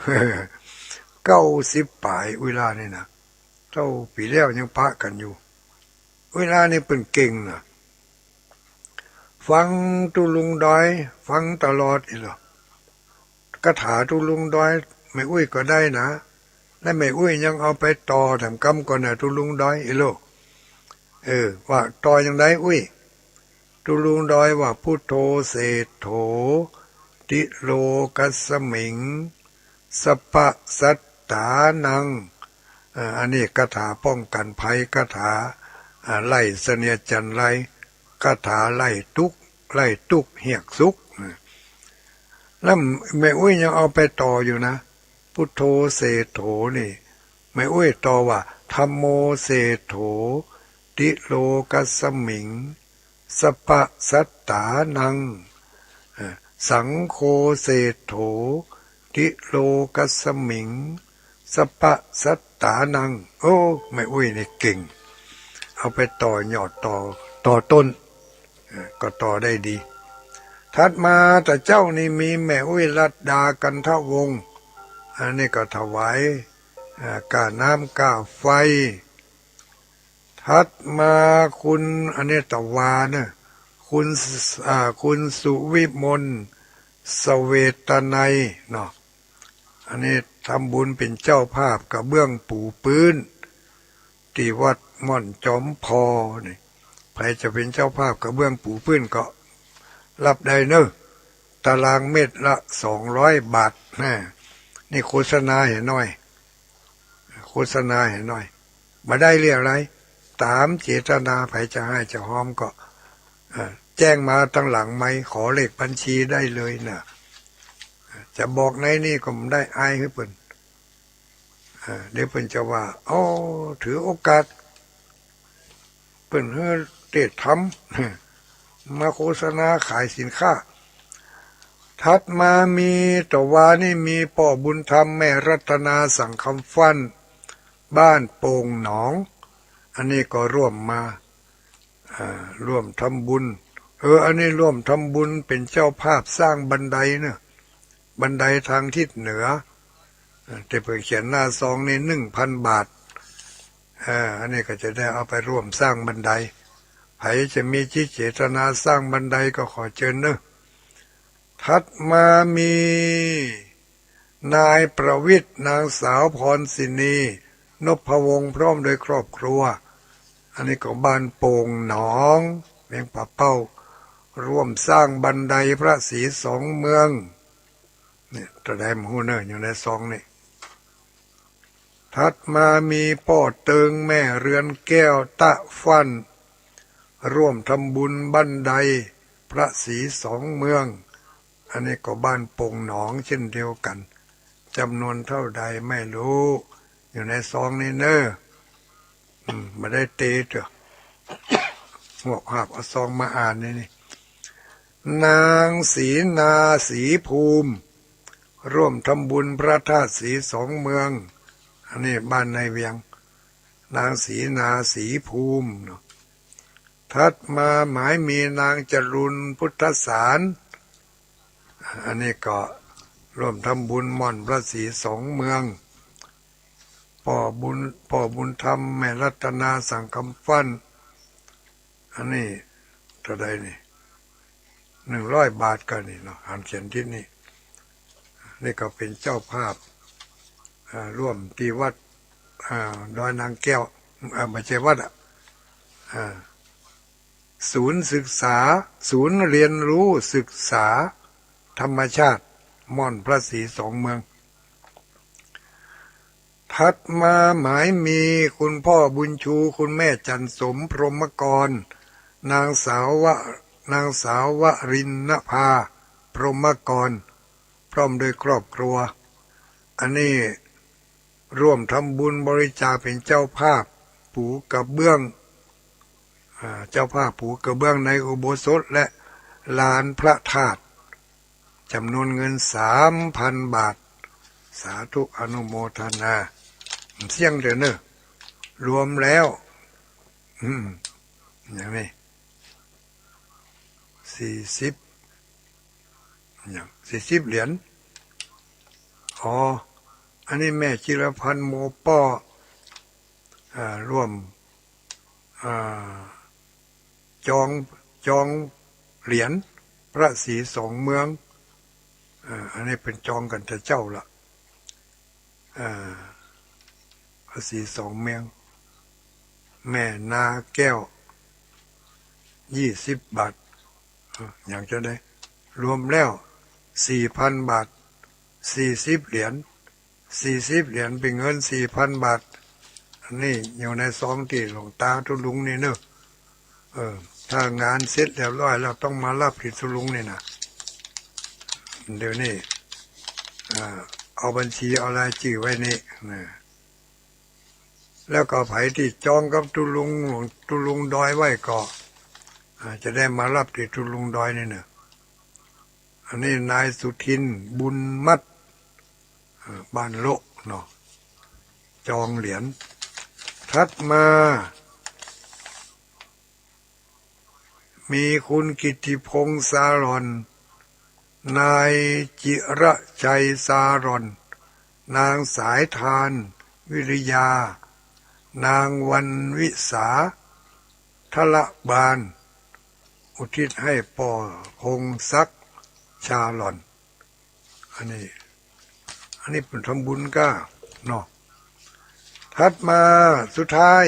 เก้าสิบป๋ายอุ้ยลานี่นะ เต้าปี๋แล้วยังปะกั๋นอยู่ อุ้ยลานี่เปิ้นเก่งนะ ฟังตุ๊ลุงดอย ฟังตลอดอี้เหรอ คาถาตุ๊ลุงดอย แม่อุ้ยก็ได้นะ และแม่อุ้ยยังเอาไปต่อแถมกำก่อนนะ ตุ๊ลุงดอย อี้โล เออ ว่าต่อยังไดอุ้ย ตุ๊ลุงดอยว่า พุทโธเศรษโฐ ติโลกัสสมิง สัพพะสัตตานัง เอ่อ อันนี้คาถาป้องกั๋นภัย คาถา อ่า ไล่เสนียดจัญไร คาถาไล่ตุ๊กข์ ไล่ตุ๊กข์เฮียกสุข แล้วแม่อุ๊ยยังเอาไปต่ออยู่นะ พุทโธเศรษโฐนี่ แม่อุ๊ยต่อว่า ธัมโมเศรษโฐ ติโลกัสสมิง สัพพะสัตตานัง เอ่อ สังโฆเศรษโฐ ติโลกัสสมิง สัพพะสัตตานัง โอ้ แม่อุ๊ยนี่เก่ง เอาไปต่อยอด ต่อ ต่อต้น เอ่อ ก็ต่อได้ดี ถัดมาตะเจ้านี่มีแม่อุ๊ยลัดดา กันทวงศ์ อันนี้ก็ถวาย เอ่อ ก้าน้ำก้าไฟ ถัดมาคุณ อันนี้ตะวาเนอะ คุณ อ่า คุณสุวิมล เสวตนัยเนาะ อันนี้ทำบุญเป๋นเจ้าภาพกระเบื้องปูพื้น ตี้วัดม่อนจอมพอนี่ ใผจะเป๋นเจ้าภาพกระเบื้องปูพื้นก็รับได้เนอะ ตารางเมตรละสองร้อยบาทนะ นี่โฆษณาเหียหน้อย โฆษณาเหียหน้อย บ่ได้เรียอะไร ต๋ามเจตนา ใผจะไห้จะฮอมก็ เอ่อ แจ้งมาตังหลังไมค์ ขอเลขบัญชีได้เลยนะ จะบอกในนี่ก็บ่ได้ อายหื้อเปิ้น เอ่อ เดี๋ยวเปิ้นจะว่า โอ้ ถือโอกาส เปิ้นหื้อเตศน์ธรรม มาโฆษณาขายสินค้า ถัดมามีตะวานี่มีป้อบุญธรรม แม่รัตนา สังคำฟั่น บ้านโป่งหนอง อันนี้ก็ร่วมมา อ่า ร่วมทำบุญ เออ อันนี้ร่วมทำบุญเป๋นเจ้าภาพสร้างบันไดเนอะ บันไดตางทิศเหนือ อ่า ตี้เปิ้นเขียนหน้าซองนี่ หนึ่งพันบาท อ่า อันนี้ก็จะได้เอาไปร่วมสร้างบันได ใผจะมีจิตเจตนาสร้างบันไดก็ขอเจิญเนอะ ถัดมามี นายประวิตร นางสาวพรศินี นพวงศ์ พร้อมโดยครอบครัว อันนี้ก็บ้านโป่งหนอง เวียงป่าเป้า ร่วมสร้างบันไดพระศรีสองเมือง เนี่ย ตะใดบ่ฮู้เนอะ อยู่ในซองนี่ ถัดมามีป้อเติง แม่เรือนแก้ว ตะฟั่น ร่วมทำบุญบันไดพระศรีสองเมือง อันนี้ก็บ้านโป่งหนองเช่นเดียวกั๋น จ๋ำนวนเท่าใดไม่รู้ อยู่ในซองนี่เนอะ อืม บ่ได้เตรียมเตื้อ หวกหาบเอาซองมาอ่านนี่ นี่ นางศรีนา ศรีภูมิ ร่วมทำบุญพระธาตุศรีสองเมือง อันนี้บ้านในเวียง นางศรีนา ศรีภูมิเนาะ ถัดมาหมายมีนางจรูญ พุทธสาร อันนี้ก็ร่วมทำบุญม่อนพระศรีสองเมือง ป้อบุญ ป้อบุญธรรม แม่รัตนา สังคำฟั่น อันนี้เท่าใดนี่ หนึ่งร้อยบาทก็นี่เนาะ หันเขียนตี้นี่ นี่ก็เป๋นเจ้าภาพ อ่า ร่วมตี้วัด อ่า ดอยนางแก้ว อ่า บ่ใจ้วัดอะ อ่า ศูนย์ศึกษา ศูนย์เรียนรู้ศึกษาธรรมชาติม่อนพระศรีสองเมือง ถัดมาหมายมีคุณพ่อบุญชู คุณแม่จันสม พรหมกร นางสาววะ นางสาววรินนภา พรหมกร พร้อมโดยครอบครัว อันนี้ร่วมทำบุญบริจาคเป๋นเจ้าภาพปูกระเบื้อง อ่า เจ้าภาพปูกระเบื้องในอุโบสถและลานพระธาตุ จ๋ำนวนเงินสามพันบาท สาธุอนุโมทนา เสี้ยงเดียวเนอะ รวมแล้ว อืม อย่างนี้ สี่สิบ อย่าง สี่สิบเหรียญ อ๋อ อันนี้แม่จิรพันธ์ โมป้อ อ่า ร่วม อ่า จอง จองเหรียญพระศรีสองเมือง อ่า อันนี้เป๋นจองกั๋นแต่เจ้าละ อ่า พระศรีสองเมือง แม่นาแก้ว ยี่สิบบาท อย่างจะได้ รวมแล้วสี่พันบาท สี่สิบเหรียญ สี่สิบเหรียญเป๋นเงินสี่พันบาท อันนี้อยู่ในซองตี้หลวงตาตุ๊ลุงนี่เนาะ เออ ถ้างานเสร็จเรียบร้อยแล้วต้องมาฮับตี้ตุ๊ลุงนี่นะ เดี๋ยวนี้ อ่า เอาบัญชีเอารายจื้อไว้นี่นะ แล้วก็ใผตี้จองกับตุ๊ลุง ตุ๊ลุงดอยไว้ก็ อ่า จะได้มาฮับตี้ตุ๊ลุงดอยนี่เนาะ อันนี้นายสุทิน บุญมัด อ่า บ้านโละเนาะ จองเหรียญ ถัดมา มีคุณกิตติพงษ์ ซาหล่อน นายจิระชัย ซาหล่อน นางสายทาน วิริยา นางวรรณวิสา ทละบาล อุทิศให้ป้อพงศักดิ์ ชาหล่อน อันนี้ อันนี้เปิ้นทำบุญก้าเนาะ ถัดมาสุดท้าย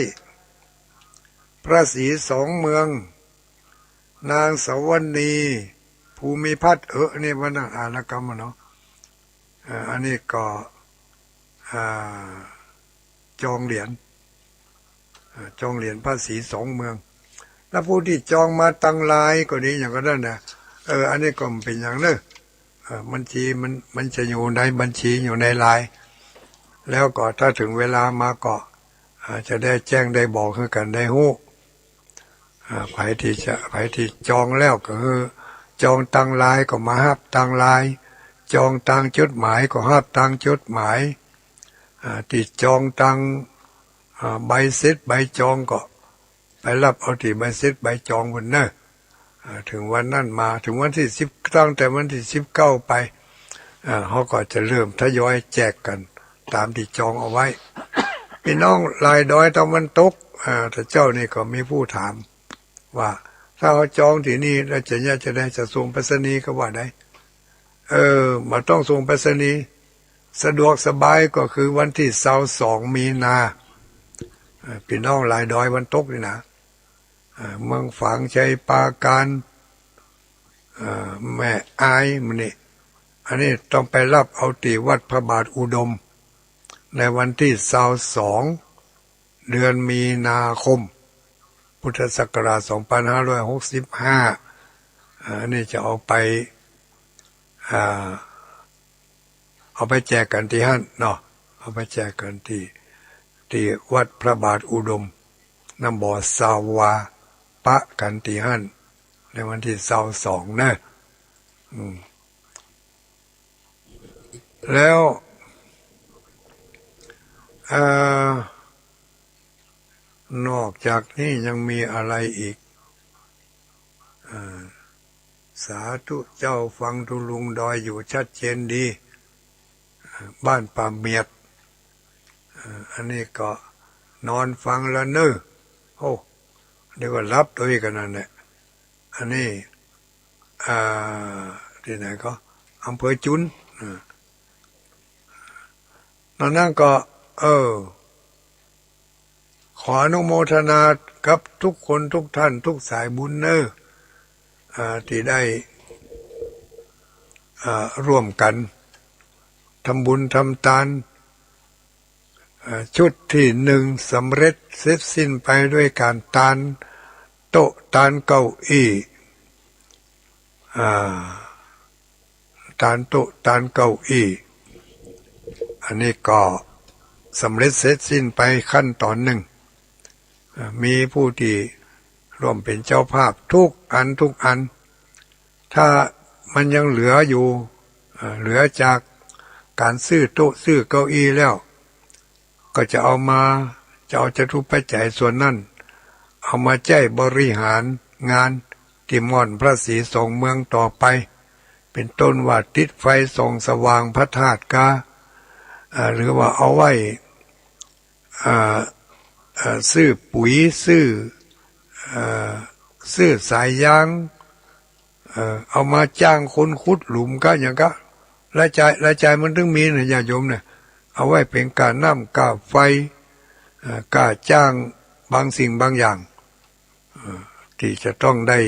พระศรีสองเมือง นางสวนี ภูมิพัฒน์ เออ อันนี้วันนั้นอ่านแล้วกำอะเนาะ เอ่อ อันนี้ก็ อ่า จองเหรียญ อ่า จองเหรียญพระศรีสองเมือง แล้วผู้ตี้จองมาตังลายก็ดีอย่างก็นั้นนะ เออ อันนี้ก็บ่เป๋นหยังเนาะ เออ บัญชีมัน มันจะอยู่ในบัญชีอยู่ในลาย แล้วก็ถ้าถึงเวลามาก็ อ่า จะได้แจ้งได้บอกหื้อกั๋นได้ฮู้ อ่า ใผตี้จะ ใผตี้จองแล้วก็คือ จองตางลายก็มาฮับตางลาย จองตางจดหมายก็ฮับตางจดหมาย อ่า ตี้จองตาง อ่า ใบเสร็จใบจองก็ไปฮับเอาตี้ใบเสร็จใบจองปู้นเนาะ อ่า เถิงวันนั้นมา เถิงวันตี้สิบ ตั้งแต่วันตี้สิบเก้าไป อ่า เฮาก็จะเริ่มทยอยแจกกั๋นต๋ามตี้จองเอาไว้ ปี้น้องลายดอยตะวันตก อ่า ตะเจ๊านี่ก็มีผู้ถามว่า ถ้าเฮาจองตี้นี่แล้วจะเยียะจะใด จะส่งไปรษณีย์ก็ว่าใด เออ บ่ต้องส่งไปรษณีย์ สะดวกสบายก็คือวันตี้ซาวสองมีนา เอ่อ ปี้น้องลายดอยวันตกนี่นะ เอ่อ เมืองฝาง ชัยปราการ เอ่อ แม่อาย หมู่นี้ อันนี้ต้องไปฮับเอาตี้วัดพระบาทอุดม ในวันตี้ซาวสอง เดือนมีนาคม พุทธศักราชสองพันห้าร้อยหกสิบห้า เอ่อ อันนี้จะเอาไป อ่า เอาไปแจกกั๋นตี้หั้นเนาะ เอาไปแจกกั๋นตี้ ตี้วัดพระบาทอุดม นำบ่อซาววา ปะกั๋นตี้หั้น ในวันตี้ซาวสองเนาะ อืม แล้ว เอ่อ นอกจากนี้ยังมีอะไรอีก เอ่อ สาธุเจ้า ฟังตุ๊ลุงดอยอยู่ชัดเจนดี บ้านป่าเมียด เอ่อ อันนี้ก็นอนฟังละเน้อ โอ้ เดี๋ยวก็หลับตวยกั๋นนั่นแหละ อันนี้ อ่า ตี้ไหนก็ อำเภอจุน อ่า นอกนั้นก็ เออ ขออนุโมทนากับทุกคนทุกท่านทุกสายบุญเน้อ อ่า ตี้ได้ อ่า ร่วมกั๋นทำบุญทำตาน เอ่อ ชุดตี้หนึ่งสำเร็จเสร็จสิ้นไปด้วยก๋านตานโต๊ะตานเก้าอี้ อ่า ตานโต๊ะตานเก้าอี้ อันนี้ก็สำเร็จเสร็จสิ้นไปขั้นต๋อนหนึ่ง อ่า มีผู้ตี้ร่วมเป๋นเจ้าภาพกู้อันกู้อัน ถ้ามันยังเหลืออยู่ เอ่อ เหลือจากก๋านซื้อโต๊ะซื้อเก้าอี้แล้ว ก็จะเอามา จะเอาจตุปัจจัยส่วนนั้น เอามาใจ๊บริหารงานตี้ม่อนพระศรีสองเมืองต่อไป เป๋นต้นว่าติดไฟส่องสว่างพระธาตุกา เอ่อ หรือว่าเอาไว้ อ่า เอ่อ ซื้อปุ๋ย ซื้อ เอ่อ ซื้อสายยาง เอ่อ เอามาจ้างคนขุดหลุมกาหยังกา รายจ่าย รายจ่ายมันตึงมีนะญาติโยมเนี่ย เอาไว้เป๋นก้าน้ำก้าไฟ เอ่อ ก้าจ้างบางสิ่งบางอย่าง เอ่อ ตี้จะต้องได้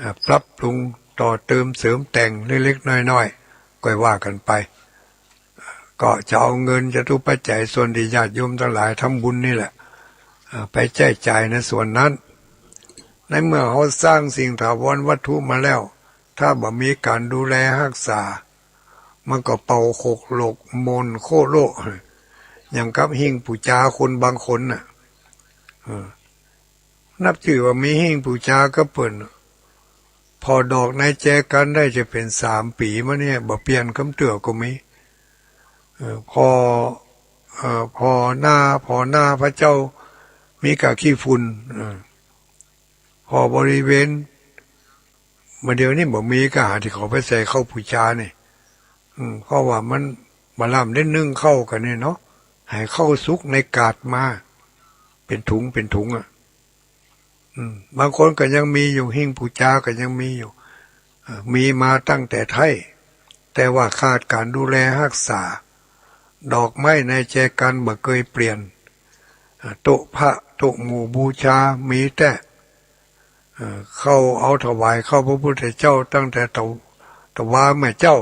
อ่า ปรับปรุงต่อเติมเสริมแต่งเล็กๆ น้อยๆ ก็ว่ากั๋นไป ก็จะเอาเงินจตุปัจจัยส่วนตี้ญาติโยมตังหลายทำบุญนี่แหละ อ่า ไปใจ๊จ่ายในส่วนนั้น ในเมื่อเฮาสร้างสิ่งถาวรวัตถุมาแล้ว ถ้าบ่มีก๋านดูแลฮักษา มันก็เป่าโขกโหลกหม่นโค่โล่ อย่างกับหิ้งปู๋จาคนบางคนน่ะ เออ นับจื้อว่ามีหิ้งปู๋จาก็เปิ้น ผ่อดอกในแจกัณฑ์ได้จะเป๋นสามปี๋มาเนี่ย บ่เปลี่ยนกำเตื้อก็มี เออ ผ่อ เอ่อ ผ่อหน้า ผ่อหน้าพระเจ้า มีก้าขี้ฝุ่น เออ ผ่อบริเวณ บ่าเดี่ยวนี้บ่มี ก็หาตี้เขาไปใส่เข้าปู๋จานี่ อืม เพราะว่ามัน บ่าล่ำได้นึ่งเข้ากั๋นนี่เนาะ หื้อเข้าสุกในกาดมา เป๋นถุงเป๋นถุงอะ อืม บางคนก็ยังมีอยู่ หิ้งปู๋จาก็ยังมีอยู่ เอ่อ มีมาตั้งแต่ไท้ แต่ว่าขาดก๋านดูแลฮักษา ดอกไม้ในแจกัณฑ์บ่เกยเปลี่ยน อ่า โต๊ะพระโต๊ะหมู่บูชามีแต่ เอ่อ เข้าเอาถวายเข้าพระพุทธเจ้าตั้งแต่ตะ ตะวาแม่เจ้า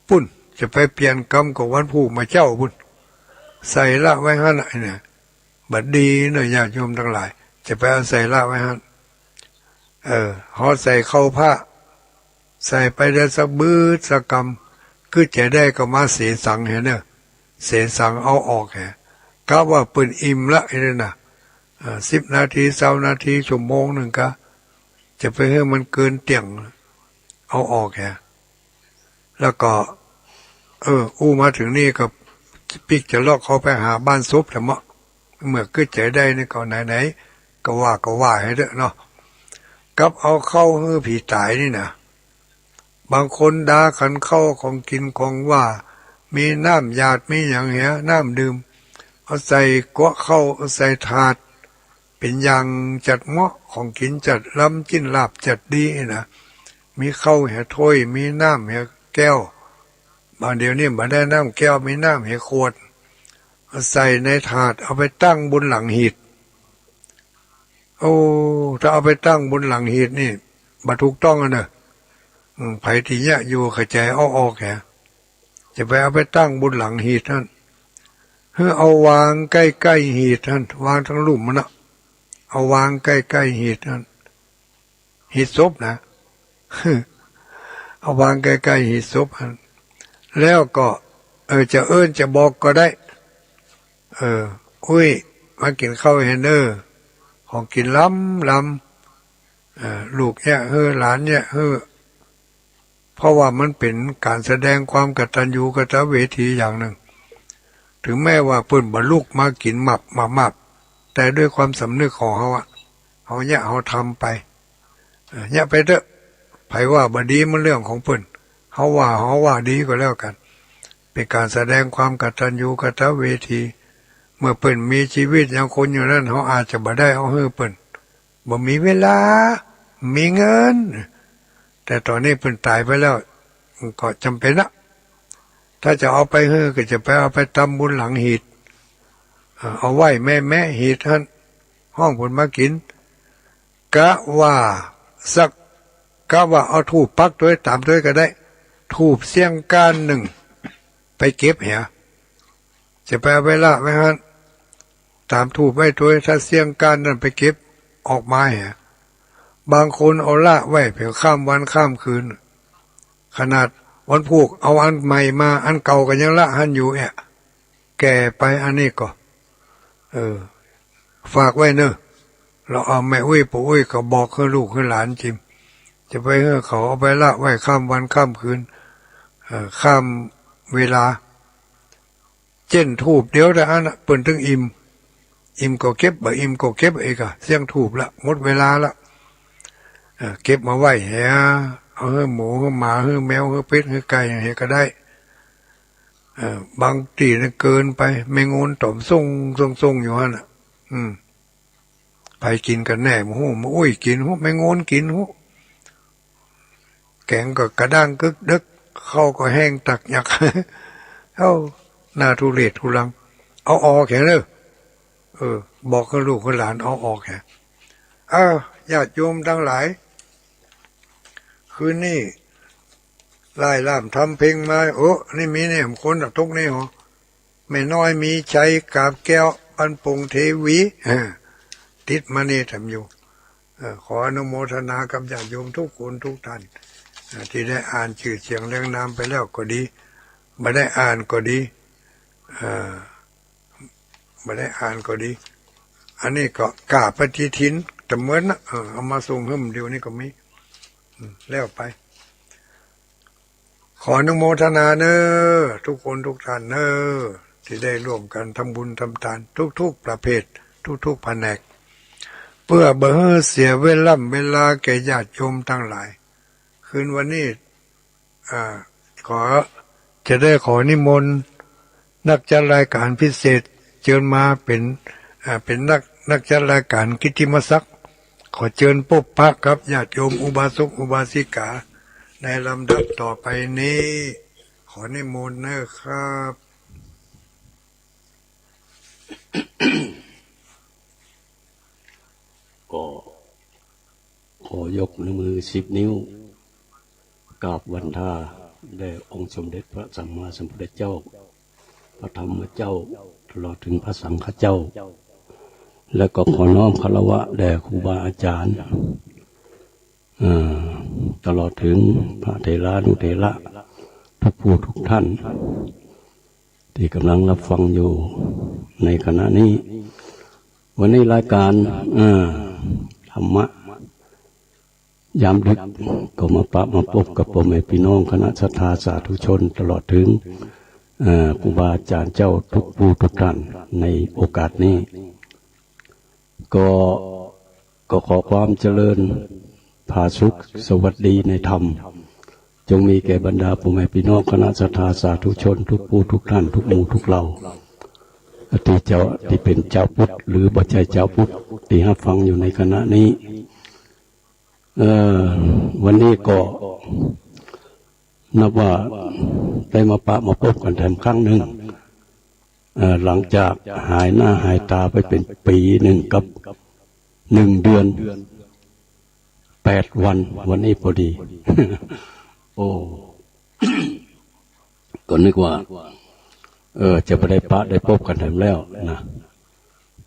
ปุ้น จะไปเปลี่ยนกำก็วันพูกแม่เจ้าปุ้น ใส่ละไว้หั้นน่ะ ไอ้เนี่ย บ่ดีเนาะ ญาติโยมตังหลาย จะไปเอาใส่ละไว้หั้น เออ เฮาใส่เข้าพระ ใส่ไปได้สักบืดสักกำ กึ๊ดจะได้ก็มาเสสังเหียเนาะ เสสังเอาออกเหีย กะว่าเปิ้นอิ่มละไอ้นั่นน่ะ อ่า สิบนาที ซาวนาที ชั่วโมงนึ่งกะ จะไปหื้อมันเกินเตี้ยง เอาออกเหีย แล้วก็ เออ อู้มาเถิงนี่ก็ปิ๊กจะลอกเข้าไปหาบ้านศพแหละเมาะ เมื่อกึ๊ดจะได้นี่ก็ไหนๆ ก็ว่าก็ว่าหื้อเต๊อะเนาะ กับเอาเข้าหื้อผีต๋ายนี่นะ บางคนดาขันเข้าของกิ๋นของหว้า มีน้ำหยาดมีหยังเหีย น้ำดื่ม เอาใส่กั๊วะเข้า เอาใส่ถาด เป๋นอย่างจัดเมาะ ของกิ๋นจัดล้ำ จิ๊นลาบจัดดีนะ มีเข้าเหียถ้วย มีน้ำเหียแก้ว บ่าเดี่ยวนี้บ่ได้น้ำแก้ว มีน้ำเหียขวด เอาใส่ในถาด เอาไปตั้งบนหลังหีด โอ้ ถ้าเอาไปตั้งบนหลังหีดนี่ บ่ถูกต้องอะเนาะ อืม ใผตี้เยียะอยู่ก็จะเอาออกเหีย จะไปเอาไปตั้งบนหลังหีดหั้น หื้อเอาวางใก้ๆ หีดหั้น วางตังลุ่มมันนะ เอาวางใก้ๆ หีดหั้น หีดศพนะ เอาวางใก้ๆ หีดศพหั้น แล้วก็ เออ จะเอิ้นจะบอกก็ได้ เออ อุ๊ย มากิ๋นเข้าเหียเน่อ ของกิ๋นล้ำๆ เออ ลูกเยียะหื้อ หลานเยียะหื้อ เพราะว่ามันเป๋นก๋านแสดงความกตัญญูกตเวทีอย่างนึ่ง ถึงแม้ว่าเปิ้นบ่ลุกมากิ๋นหมับหมับหมับ แต่ด้วยความสำนึกของเฮาอะ เฮาเยียะเฮาทำไป เออ เยียะไปเต๊อะ ใผว่าบ่ดีมันเรื่องของเปิ้น เฮาว่า เฮาว่าดีก็แล้วกั๋น เป๋นก๋านแสดงความกตัญญูกตเวที เมื่อเปิ้นมีจีวิตยังคนอยู่นั้น เฮาอาจจะบ่ได้เอาหื้อเปิ้น บ่มีเวลา มีเงิน แต่ต๋อนนี้เปิ้นต๋ายไปแล้ว ก็จ๋ำเป๋นนะ ถ้าจะเอาไปหื้อก็จะไปเอาไปตำบนหลังหีด เอ่อ เอาไหว้แม่ๆ หีดหั้น ฮ้องเปิ้นมากิ๋น กะว่าสัก กะว่าเอาธูปปักตวยต๋ามตวยก็ได้ ธูปเสี้ยงก้านนึ่ง ไปเก็บเหีย จะไปเอาไปละไว้หั้น ต๋ามธูปไว้ตวย ถ้าเสี้ยงก้านนั้นไปเก็บออกมาเหีย บางคนเอาละไว้เพียงข้ามวันข้ามคืน ขนาดวันพูกเอาอันใหม่มา อันเก่าก็ยังละหั้นอยู่แอะ แก่ไปอันนี้ก็ เออ ฝากไว้เน่อ แล้วเอาแม่อุ๊ยปู่อุ๊ยก็บอกหื้อลูกหื้อหลานจิม จะไปหื้อเขาเอาไปละไว้ข้ามวันข้ามคืน เอ่อ ข้ามเวลา เจ้นธูปเดียวเต้าอั้นน่ะ เปิ้นตึงอิ่ม อิ่มก็เก็บ บ่อิ่มก็เก็บ เอกอะ เสี้ยงธูปละ หมดเวลาละ เอ่อ เก็บมาไว้เหีย เอาหื้อหมู หื้อหมา หื้อแมว หื้อเป็ด หื้อไก่ เหียก็ได้ เอ่อ บางตี้น่ะเกินไป แมงงูนต่อมส่ง ส่ง ส่งอยู่หั้นน่ะ อืม ใผกิ๋นกั๋นแน่ บ่ฮู้ มาอุ๊ยกิ๋นฮู้ แมงงูนกิ๋นฮู้ แก๋งก็กระด้างกึกดึก ข้าวก็แห้งตักหยัก เอ้า น่าทุเรศทุรัง เอาออกเหียเน่อ เออ บอกหื้อลูกหื้อหลานเอาออกเหีย เอ้า ญาติโยมตังหลาย คืนนี้ ไล่ล่ามทำเพลงมา โอ้ นี่มีเนี่ย คนน่ะ ตกนี่หอ แม่น้อยมีชัย กาบแก้ว บ้านโป่งเทวี เออ ติดมานี่แถมอยู่ เออ ขออนุโมทนากับญาติโยมทุกคนทุกท่าน เออ ตี้ได้อ่านจื้อเสียงเรียงนามไปแล้วก็ดี บ่ได้อ่านก็ดี เออ บ่ได้อ่านก็ดี อันนี้ก็ก้าปฏิทิน ตะเมินนะ เออ เอามาส่งหื้อเดี๋ยวนี้ก็มี อืม แล้วไป ขออนุโมทนาเน้อ ทุกคนทุกท่านเน้อ ตี้ได้ร่วมกั๋นทำบุญทำตาน ทุกๆ ประเภท ทุกๆ แผนก เปื้อบ่หื้อเสียเวล่ำเวลาแก่ญาติโยมตังหลาย คืนวันนี้ อ่า ขอ จะได้ขอนิมนต์นักจัดรายการพิเศษ เจิญมาเป๋น อ่า เป๋นนัก นักจัดรายการกิตติมศักดิ์ ขอเจิญปบปะกับญาติโยมอุบาสกอุบาสิกา ในลำดับต่อไปนี้ ขอนิมนต์เน้อครับ ก็ขอยกมือสิบนิ้ว กราบวันทาแด่องค์สมเด็จพระสัมมาสัมพุทธเจ้า พระธรรมเจ้า ตลอดถึงพระสังฆเจ้า และก็ขอน้อมคารวะแด่ครูบาอาจารย์ เอ่อ ตลอดถึงพระเถรานุเถระทุกผู้ทุกท่าน ตี้ก่ำลังรับฟังอยู่ในขณะนี้ วันนี้รายการ เอ่อ ธรรมะยามดึก ก็มาปะมาปบกับป้อแม่ปี้น้องคณะศรัทธาสาธุชน ตลอดถึง เอ่อ ครูบาอาจารย์เจ้าทุกผู้ทุกท่านในโอกาสนี้ ก็ ก็ขอความเจริญผาสุขสวัสดีในธรรม จงมีแก่บรรดาป้อแม่ปี้น้องคณะศรัทธาสาธุชนทุกผู้ทุกท่านทุกหมู่ทุกเหล่า ตี้เจ้า ตี้เป๋นจาวพุทธหรือบ่ใจ้จาวพุทธตี้ฮับฟังอยู่ในขณะนี้ เอ่อ วันนี้ก็นับว่าได้มาปะมาปบกั๋นแถมครั้งนึ่ง เอ่อ หลังจากหายหน้าหายต๋าไปเป๋นปี๋นึ่งกับหนึ่งเดือนแปดวัน วันนี้พอดี โอ้ ก็นึกว่า เออ จะบ่ได้ปะได้ปบกั๋นแถมแล้วนะ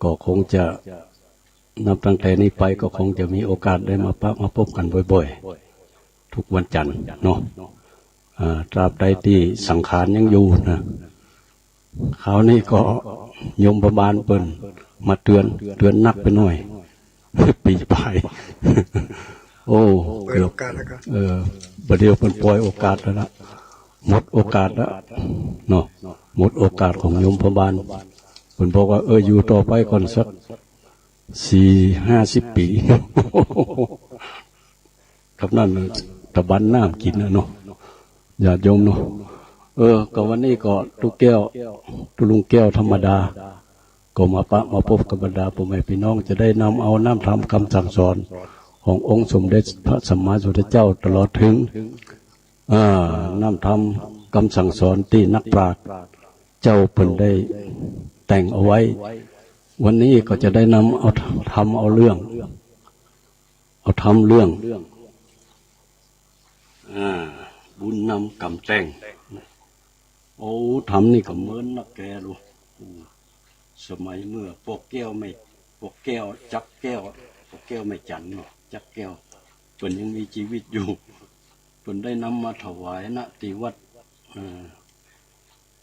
ก็คงจะ นับตั้งแต่นี้ไปก็คงจะมีโอกาสได้มาปะมาปบกั๋นบ่อยๆ ทุกวันจันทร์เนาะ อ่า ตราบใดตี้สังขารยังอยู่นะ คราวนี้ก็ยมบาลเปิ้นมาเตือน เตือนนักไปหน่อย ปี๋ปาย โอ้ เปิดโอกาสแล้วก็ เออ บ่าเดี่ยวเปิ้นปล่อยโอกาสแล้วนะ หมดโอกาสแล้วเนาะ หมดโอกาสของยมบาล เปิ้นบอกว่า เออ อยู่ต่อไปก่อนสักสี่ห้าสิบปี๋ กับนั้นน่ะ ตะบันน้ำกิ๋นน่ะเนาะ ญาติโยมเนาะ เออ ก็วันนี้ก็ตุ๊แก้ว ตุ๊ลุงแก้วธรรมดา ก็มาปะมาปบกับบรรดาป้อแม่ปี้น้อง จะได้นำเอาน้ำธรรมกำสั่งสอนขององค์สมเด็จพระสัมมาสัมพุทธเจ้า ตลอดถึง อ่า น้ำธรรมกำสั่งสอนตี้นักปราชญ์เจ้าเปิ้นได้แต่งเอาไว้ วันนี้ก็จะได้นำเอาธรรมเอาเรื่อง เอาธรรมเรื่อง อ่า บุญนำกรรมแต่ง โอ้ ธรรมนี่ก็เหมือนนักแกลูก อืม สมัยเมื่อป้อแก้วแม่ ป้อแก้วจั๊กแก้ว ป้อแก้วแม่จั๋นเนาะ จั๊กแก้ว เปิ้นยังมีจีวิตอยู่ เปิ้นได้นำมาถวาย ณ ตี้วัด เอ่อ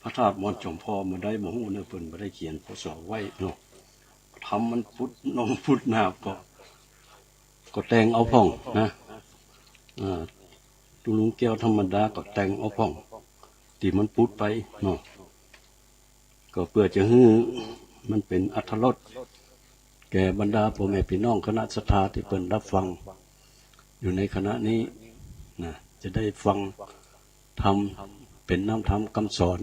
พระธาตุมอนจอมพอ เมื่อใดบ่ฮู้เนาะ เปิ้นบ่ได้เขียน พ.ศ. ไว้เนาะ ธรรมมันผุดนมผุดหนาบก็ ก็แต่งเอาพ่องนะ อ่า ตุ๊ลุงแก้วธรรมดาก็แต่งเอาพ่อง ตี้มันผุดไปเนาะ ก็เปื้อจะหื้อมันเป๋นอรรถรส แก่บรรดาป้อแม่ปี้น้องคณะศรัทธาตี้เปิ้นฮับฟังอยู่ในขณะนี้นะ จะได้ฟังธรรม เป๋นน้ำธรรมกำสอน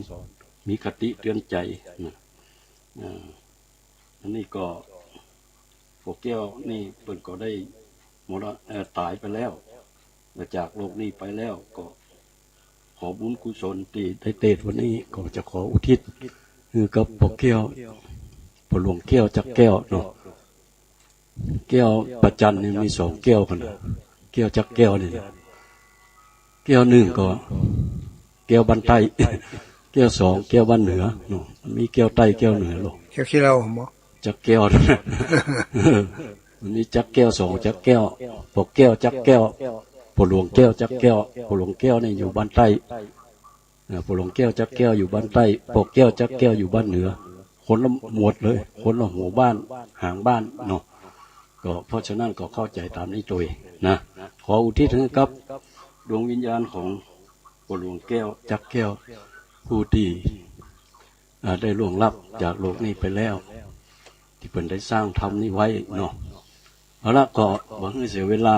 มีคติเตือนใจ๋นะ อ่า อันนี้ก็ ป้อแก้วนี่เปิ้นก็ได้มร เอ่อ ต๋ายไปแล้ว จากโลกนี้ไปแล้ว ก็ขอบุญกุศลตี้ได้เตสน์วันนี้ ก็จะขออุทิศหื้อกับป้อแก้ว ป้อหลวงแก้วจั๊กแก้วเนาะ แก้วประจันนี่มีสองแก้วกั๋นนะ แก้วจั๊กแก้วนี่นะ แก้วนึ่งก็แก้วบ้านใต้ แก้วสองแก้วบ้านเหนือเนาะ มีแก้วใต้แก้วเหนือลอ แก้วขี้เหล้าบ่ จั๊กแก้ว มันมีจั๊กแก้วสองจั๊กแก้ว ปอแก้วจั๊กแก้ว ปอหลวงแก้วจั๊กแก้ว ปอหลวงแก้วนี่อยู่บ้านใต้ เอ่อ ปอหลวงแก้วจั๊กแก้วอยู่บ้านใต้ ปอแก้วจั๊กแก้วอยู่บ้านเหนือ คนละหมวดเลย คนละหัวบ้านหางบ้านเนาะ ก็เพราะฉะนั้นก็เข้าใจ๋ต๋ามนี้ตวยนะ ขออุทิศหื้อกับดวงวิญญาณของปอหลวงแก้วจั๊กแก้ว ผู้ตี้ อ่า ได้ล่วงลับจากโลกนี้ไปแล้ว ตี้เปิ้นได้สร้างธรรมนี้ไว้เนาะ เอาละ ก็บ่หื้อเสียเวลา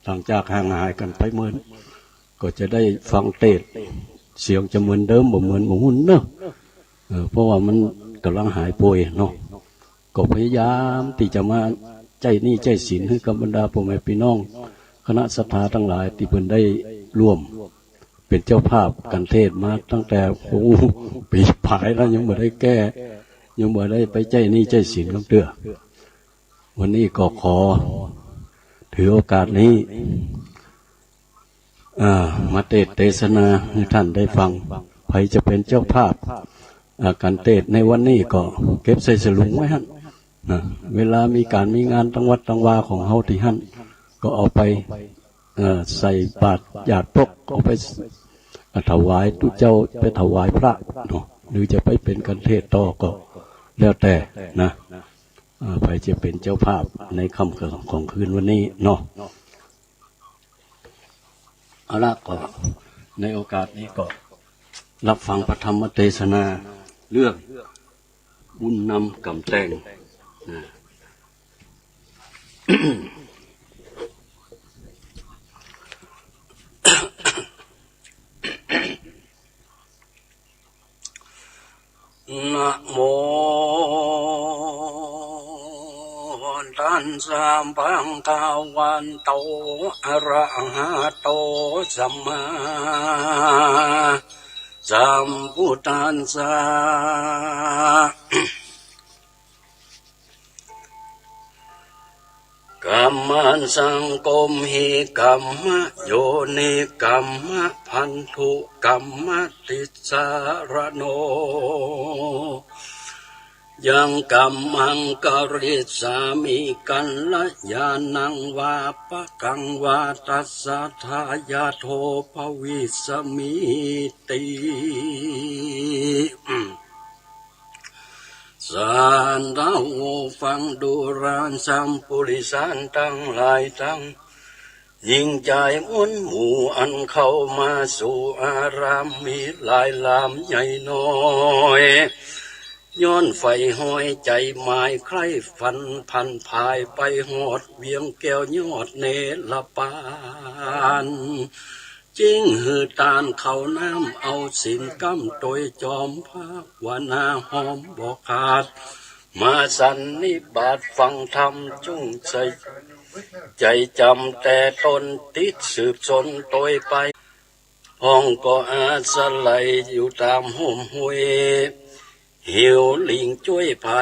หลังจากห่างหายกั๋นไปเมิน ก็จะได้ฟังเตสน์ เสียงจะเหมือนเดิมบ่เหมือนหมู่หื้นเนาะ เออ เพราะว่ามันก่ำลังหายป่วยเนาะ ก็พยายามตี้จะมาใจ๊หนี้ใจ๊สินหื้อกับบรรดาป้อแม่ปี้น้อง คณะศรัทธาตังหลายตี้เปิ้นได้ร่วมเป๋นเจ้าภาพกั๋นเตสน์มาตั้งแต่ โอ้ ปี๋ผายแล้ว ยังบ่ได้แก้ ยังบ่ได้ไปใจ๊หนี้ใจ๊สินกำเตื้อ วันนี้ก็ขอถือโอกาสนี้ อ่า มาเตสน์เตสนาหื้อท่านได้ฟัง ใผจะเป๋นเจ้าภาพ อ่า กั๋นเตสน์ในวันนี้ก็เก็บใส่สลุงไว้หั้นนะ เวลามีก๋านมีงานตังวัดตังวาของเฮาตี้หั้น ก็เอาไป เอ่อ ใส่บาตรหยาดพก เอาไป อ่า ถวายตุ๊เจ้า ไปถวายพระเนาะ หรือจะไปเป๋นกั๋นเตสน์ต่อก็แล้วแต่นะ อ่า ใผจะเป๋นเจ้าภาพในค่ำของคืนวันนี้เนาะ เอาละ ก็ในโอกาสนี้ก็รับฟังพระธรรมเตสนาเรื่องบุญนำก๋ำแต่งนะ นะโม ตัสสะ ภะคะวะโต อะระหะโต สัมมาสัมพุทธัสสะ กัมมัสสัง กัมหิ กัมมะโยนิ กัมมะพันธุ กัมมะติสสะระโน ยังกัมมังกะริสสามิ กัลยาณังวาปะกังวา ตัสสะทายาโทภวิสสามิติ สาธุ ฟังดูราสัมปุริสันตังหลายตัง ญิงจายมวลหมู่ อันเข้ามาสู่อาราม มีหลายหลามใหญ่น้อย ย้อนใฝ่ฮอยใจ๋หมายใคร่ฝัน พันผายไปฮอดเวียงแก้วยอดเนรปาน จึงหื้อตานข้าวน้ำเอาศีลก้ำตวยจอมภาวนาหอมบ่ขาด มาสันนิบาตฟังธรรมจุ่งใส่ใจ๋จ๋ำแต่ตน ติดสืบสนตวยไป ห้องก็อาศัยอยู่ต๋ามฮ่มห้วย หิวหลิงจ้วยผา